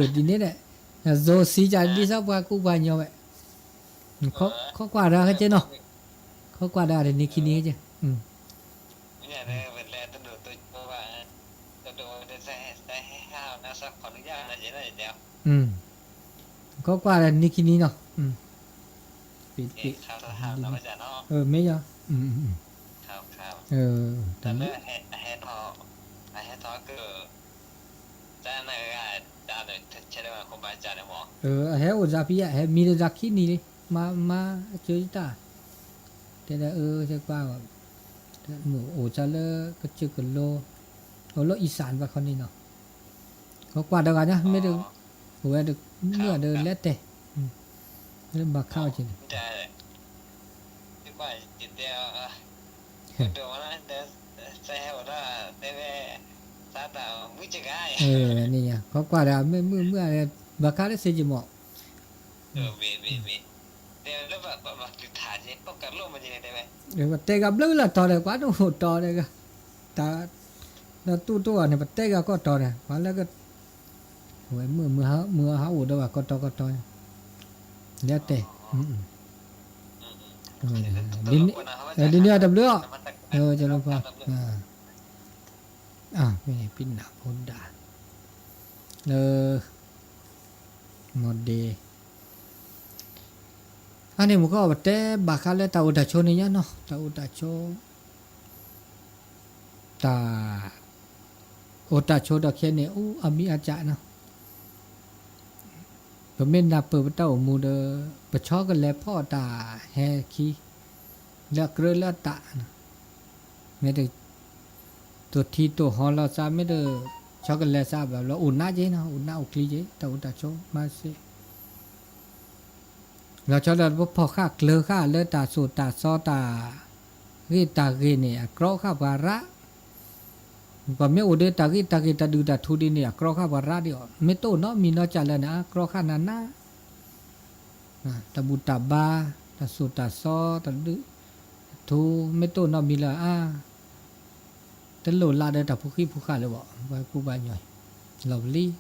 ဒ်န့ၣ်ဒီး ယိၤစံကဒ်သိးပှၤကူပှၤညီဝဲ, ခိးကွၢ်ဒီးကကဲနီၤ, ခိးကွၢ်ဒီးနံၤခံနံၤကဲ ခိးကွၢ်ဒီးနံၤခံနံၤနီၤ, မ့ၢ်ယၤ, တၢ်လၢ အဟဲအိၣ်စးဖံးယါ ဟဲမံဒီးစးခံနံၤလံ, မၤမၤအကၢတၢ်, တဲဒီးအၢ တဲကွၢ်, မ့ၢ်အိၣ်စးလၢကစၢၢ်ကလိ, အိၣ်လၢအံၣ်စၣ်ဘၣ်ခီန့ၣ်နီၤ, ခိးကွၢ်ဒီးဂၤညါ မ့ၢ်ဒီး, အိၣ်ဝဲဒီး မုၢ်ဒီးလဲၤတဲာ်, လၢဘၣ်ခါအီၤက့ၤန့ၣ် န့ၣ်ယါ ခိးကွၢ်ဒီး မ့ၢ်မုၢ်မုၢ်အါ ဘၣ်ခါလၢစ့ၢ်ကီးမး, ပတဲဂၤဘျုးလၢတီၤဒီး ကွၢ်ဒိၣ်တီၤဒီး, တၢ်, ဒီးတူၢ်တိၢ်အီၤန့ၣ် ပတဲဂၤကီၢ်တီၤဒီး ပှၤလၢက, ဝဲမုၢ်မုၢ်ဟါအိၣ်ဒီးဘၣ်ကီၢ်တီၤကီၢ်တီၤ, လၢတဲာ်, ဒ်န့ၣ်အတဘျုးအီၤ, ကလၢပှၤ, ပနၢ်ဖိဒါ, လၢ, မီၤဒ့, အန့ၣ်မူကီၢ်ပတဲဘၣ်ဃးလၢတၢ်အိၣ်တၢ်ဆိးန့ၣ်ညါနီၤ တၢ်အိၣ်တၢ်ဆိး, တၢ်, အိၣ်တၢ်ဆိးဒီးခဲန့ၣ် အိၣ်အမံၤအစၢ်နီၤ, ပမ့ၢ်နၢ်ပၢၢ်ပတၢ်အိၣ်မူဒီး, ပဆီကလဲၤဖီၣ်တၢ်ဟဲခံ, လၢအကြၢးလၢအတၢ်, မ့ၢ်တ, တိၢ်ထံတိၢ်ဟီလီၤသး မ့ၢ်တ, ဆီကလဲၤသးဘၣ်လီၤ အိၣ်နးက့နီၤ အိၣ်နးအိၣ်ချံက့ တၢ်အိၣ်တၢ်ဆိးမၤစ့ၢ် လီၤဆီဒီးပဖီၣ်ဃာ်ကျၢၤဃာ်လၢတၢ်သိၣ်တၢ်သီတၢ်, ဂ့ၢ်တၢ်ဂ့ၢ်န့ၣ် အကြီဃာ်ပှၤရၣ်, ပှၤမ့ၢ်အိၣ်ဒီးတၢ်ဂ့ၢ်တၢ်ဂ့ၢ်တၢ်ဒုးတၢ်ထူဒ်န့ၣ် အကြီဃာ်ပှၤရၣ်ဒံးအီၤ မ့ၢ်တအိၣ်နီတမံၤနီတစၢ်လၢန့ၣ် အကြီဃာ်နၤနၤ, တၢ်ဘူၣ်တၢ်ဘါ, တၢ်သိၣ်တၢ်သီ, တၢ်ဒုး, တၢ်ထူ, မ့ၢ်တအိၣ်နီတမံၤလၢအါ တလိၣ်လၢဒီးတၢ်ဖိဃံဖိဃာ်လၢၤဘၣ် ပှၤကူပှၤညီအံၤ, လီၤပလံၤ,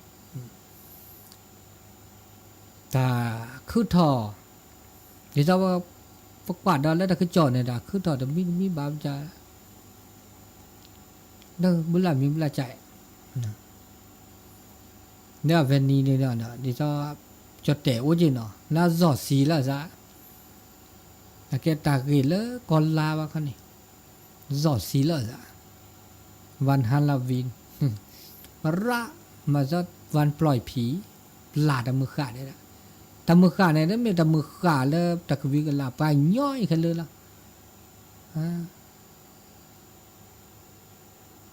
တၢ်ခုထီၣ်, ဒ်သိးပကွၢ်ဒီးလၢတၢ်ကစီၣ်န့ၣ် တၢ်ခုထီၣ်တမံၤတမံၤဘၣ်ပက, ဒီးဘုလၢ်မံၤဘုလၢ်ကၠဲး လၢအဝဲနံၤန့ၣ်ဒီး ဒ်သိး, ကၠီၣ်တဲာ်အိၣ်က့ၤနီၤ လၢအစီၣ်ဆံးလၢအသး, အကဲတၢ်ဂ့ၢ်လၢကီၤလါဘၣ်ခီန့ၣ်, စီၣ်ဆံးလၢအသး, ဝၣ်ဟါလၢဝံၤ, ပရၣ်, မၤသီဝၣ်ပျီၢ်ဖံး, ပျၢ်တၢ်မုၢ်ဃၢ်ဒဲးဒၣ်, တၢ်မုၢ်ဃၢ်န့ၣ် တမ့ၢ်တၢ်မုၢ်ဃၢ်လၢတၢ်ကဝံၤကလၢ် ပှၤညီအံၤခဲလၢာ်လီၤ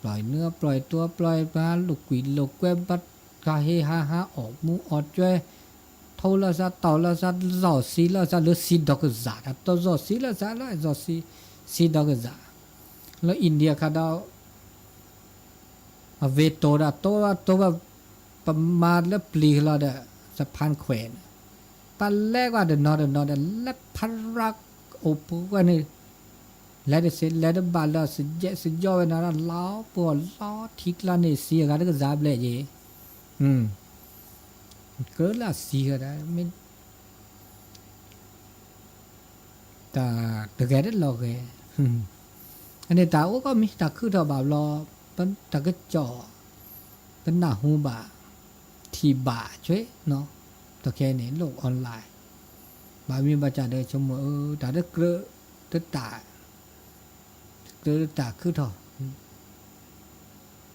ပျီၢ်နၢပျီၢ်တိပျီၢ်ပှၤလိာ်ကွံာ်လိာ်ကွဲဘၣ်, ကဟ့ဟါဟါအီၣ်မူအီၣ်ကွဲ, ထိလီၤသးတီၢ်လီၤသး စီၣ်ဆံးလီၤသးလၢဆံးဒီးကစၢ်, တၢ်တီၢ်စီၣ်ဆံးလီၤသးလၢစီၣ်ဆံး, ဆံးဒီးကစၢ်, လၢ India ခါဒီး အဝ့ၤတိၤဒီးတိၤတိၤဘၣ်, ပမၤလၢပျံၤလီၤဒီး သဖၣ်ခွဲးန့ၣ်, ပလဲၤကွၢ်တနီၤတနီၤဒီး လၢဖရၣ်အိၣ်ပှဲၤန့ၣ်, လဲၤတစ့ လဲၤတဘၣ်လၢစယဲၢ်စယီဝဲန့ၣ်ဒီး လီၤပှီၢ်လီၤထံကျါန့ၣ် စံးအဂၤတကစၢ်ဘျဲၣ်က့ၤ, ကလၢအစံးဝဲဒၣ် မ့ၢ် တၢ်တဂဲၤတလီၤဂဲၤ, အန့ၣ်တၢ်အိၣ်ကီၢ်မံၤ တၢ်ခုၣ်ထီၣ်ဘၣ်ဘျီ, တၢ်ကစီၣ် ပနၢ်ဟူဘၣ် ထံၣ်ဘၣ်ဆွဲနီၤ, တခဲန့ၣ် လၢ online ဘၣ်မ့ၢ်ဘၣ်စၢ်ဒီး ဆိကမိၣ်အၢ တၢ်တကြၢး တတၢ် တကြၢးတၢ်ခုၣ်ထီၣ်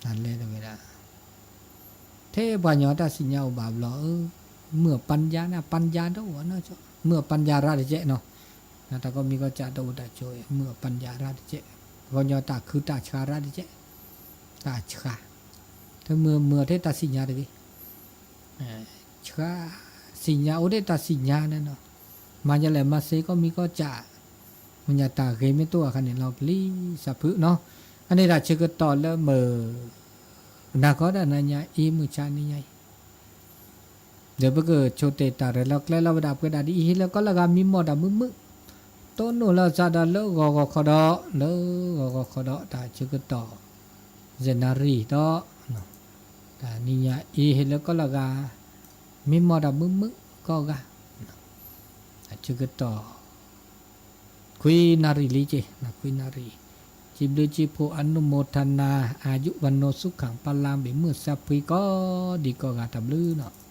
တၢ်လဲၤတဝဲဒၣ် ထဲပှၤကညီတၢ်စံၣ်ညါအိၣ်ဘၣ်ဘျီ, မုၢ်အပၢ်ယါ ပၢ်ယါတအိၣ်နီၤ, မုၢ်အပၢ်ယါရၣ်တကဲးနီၤ, တၢ်ကီမံၤကီၢ်စဲၣ်တအိၣ်တၢ်ကၠိ မုၢ်အပၢ်ယါရၣ်တကဲး, ပှၤကညီတၢ်ခုၣ်တၢ်ဆှါရၣ်တကဲး, တၢ်ဆှါ, ထဲမုၢ်မုၢ်ထဲတၢ်စံၣ်ညါတဂ့ၤ ဆှါ, စံၣ်ညါအိၣ်ထဲတၢ်စံၣ်ညါန့ၣ်နီၤ, မၤယလဲၣ်မၤစ့ကီၢ်မံၤကီၢ်စဲၣ်, မ့ၢ်ညါတၢ်ဂ့ၤမ့ၢ်တအိၣ်အခါန့ၣ် လီၤပျံၤစးဖုးနီၤ, အန့ၣ်တၢ်ဆၢကတီၢ်လၢမုၢ် နၤခီဒၣ်နၤညါအံၤ မုၢ်ဆါနံၤညါအံၤ ဒီးပကဆိတ့ၢ်တၢ်ရဲၣ်လီၤကျဲၤလီၤဝဲဒၣ်ပှဲၤဒၣ်ဒ်အံၤ ဟ့ၣ်လၢကီၢ်လၢဂၤမံမီၢ်တၢ်မုာ်မုာ်, တိၢ်နီၣ်လီၤစၢ်ဒီးလၢဂီၤဂီၤခီဒီး လၢဂီၤဂီၤခီဒီး တၢ်ဆၢကတီၢ် ယဲၢ်နၣ်ရံၣ်ဒီး တၢ်နံၤညါအံၤ ဟ့ၣ်လၢကီၢ်လၢဂၤ မံမီၢ်တၢ်မုာ်မုာ်ကီၢ်ဂၤ တၢ်ဆၢကတီၢ် ခွံနၣ်ရံၣ်လံက့ၤ ခွံနၣ်ရံၣ်, စံးဘျုးစံးဖှိၣ် အနုမောทนา อายุ วันโน สุขัง พลัง ဘၣ်မုၢ်စၢဖှံကိးဒံကိးဂၤ တၢ်ဘျုးနီၤ.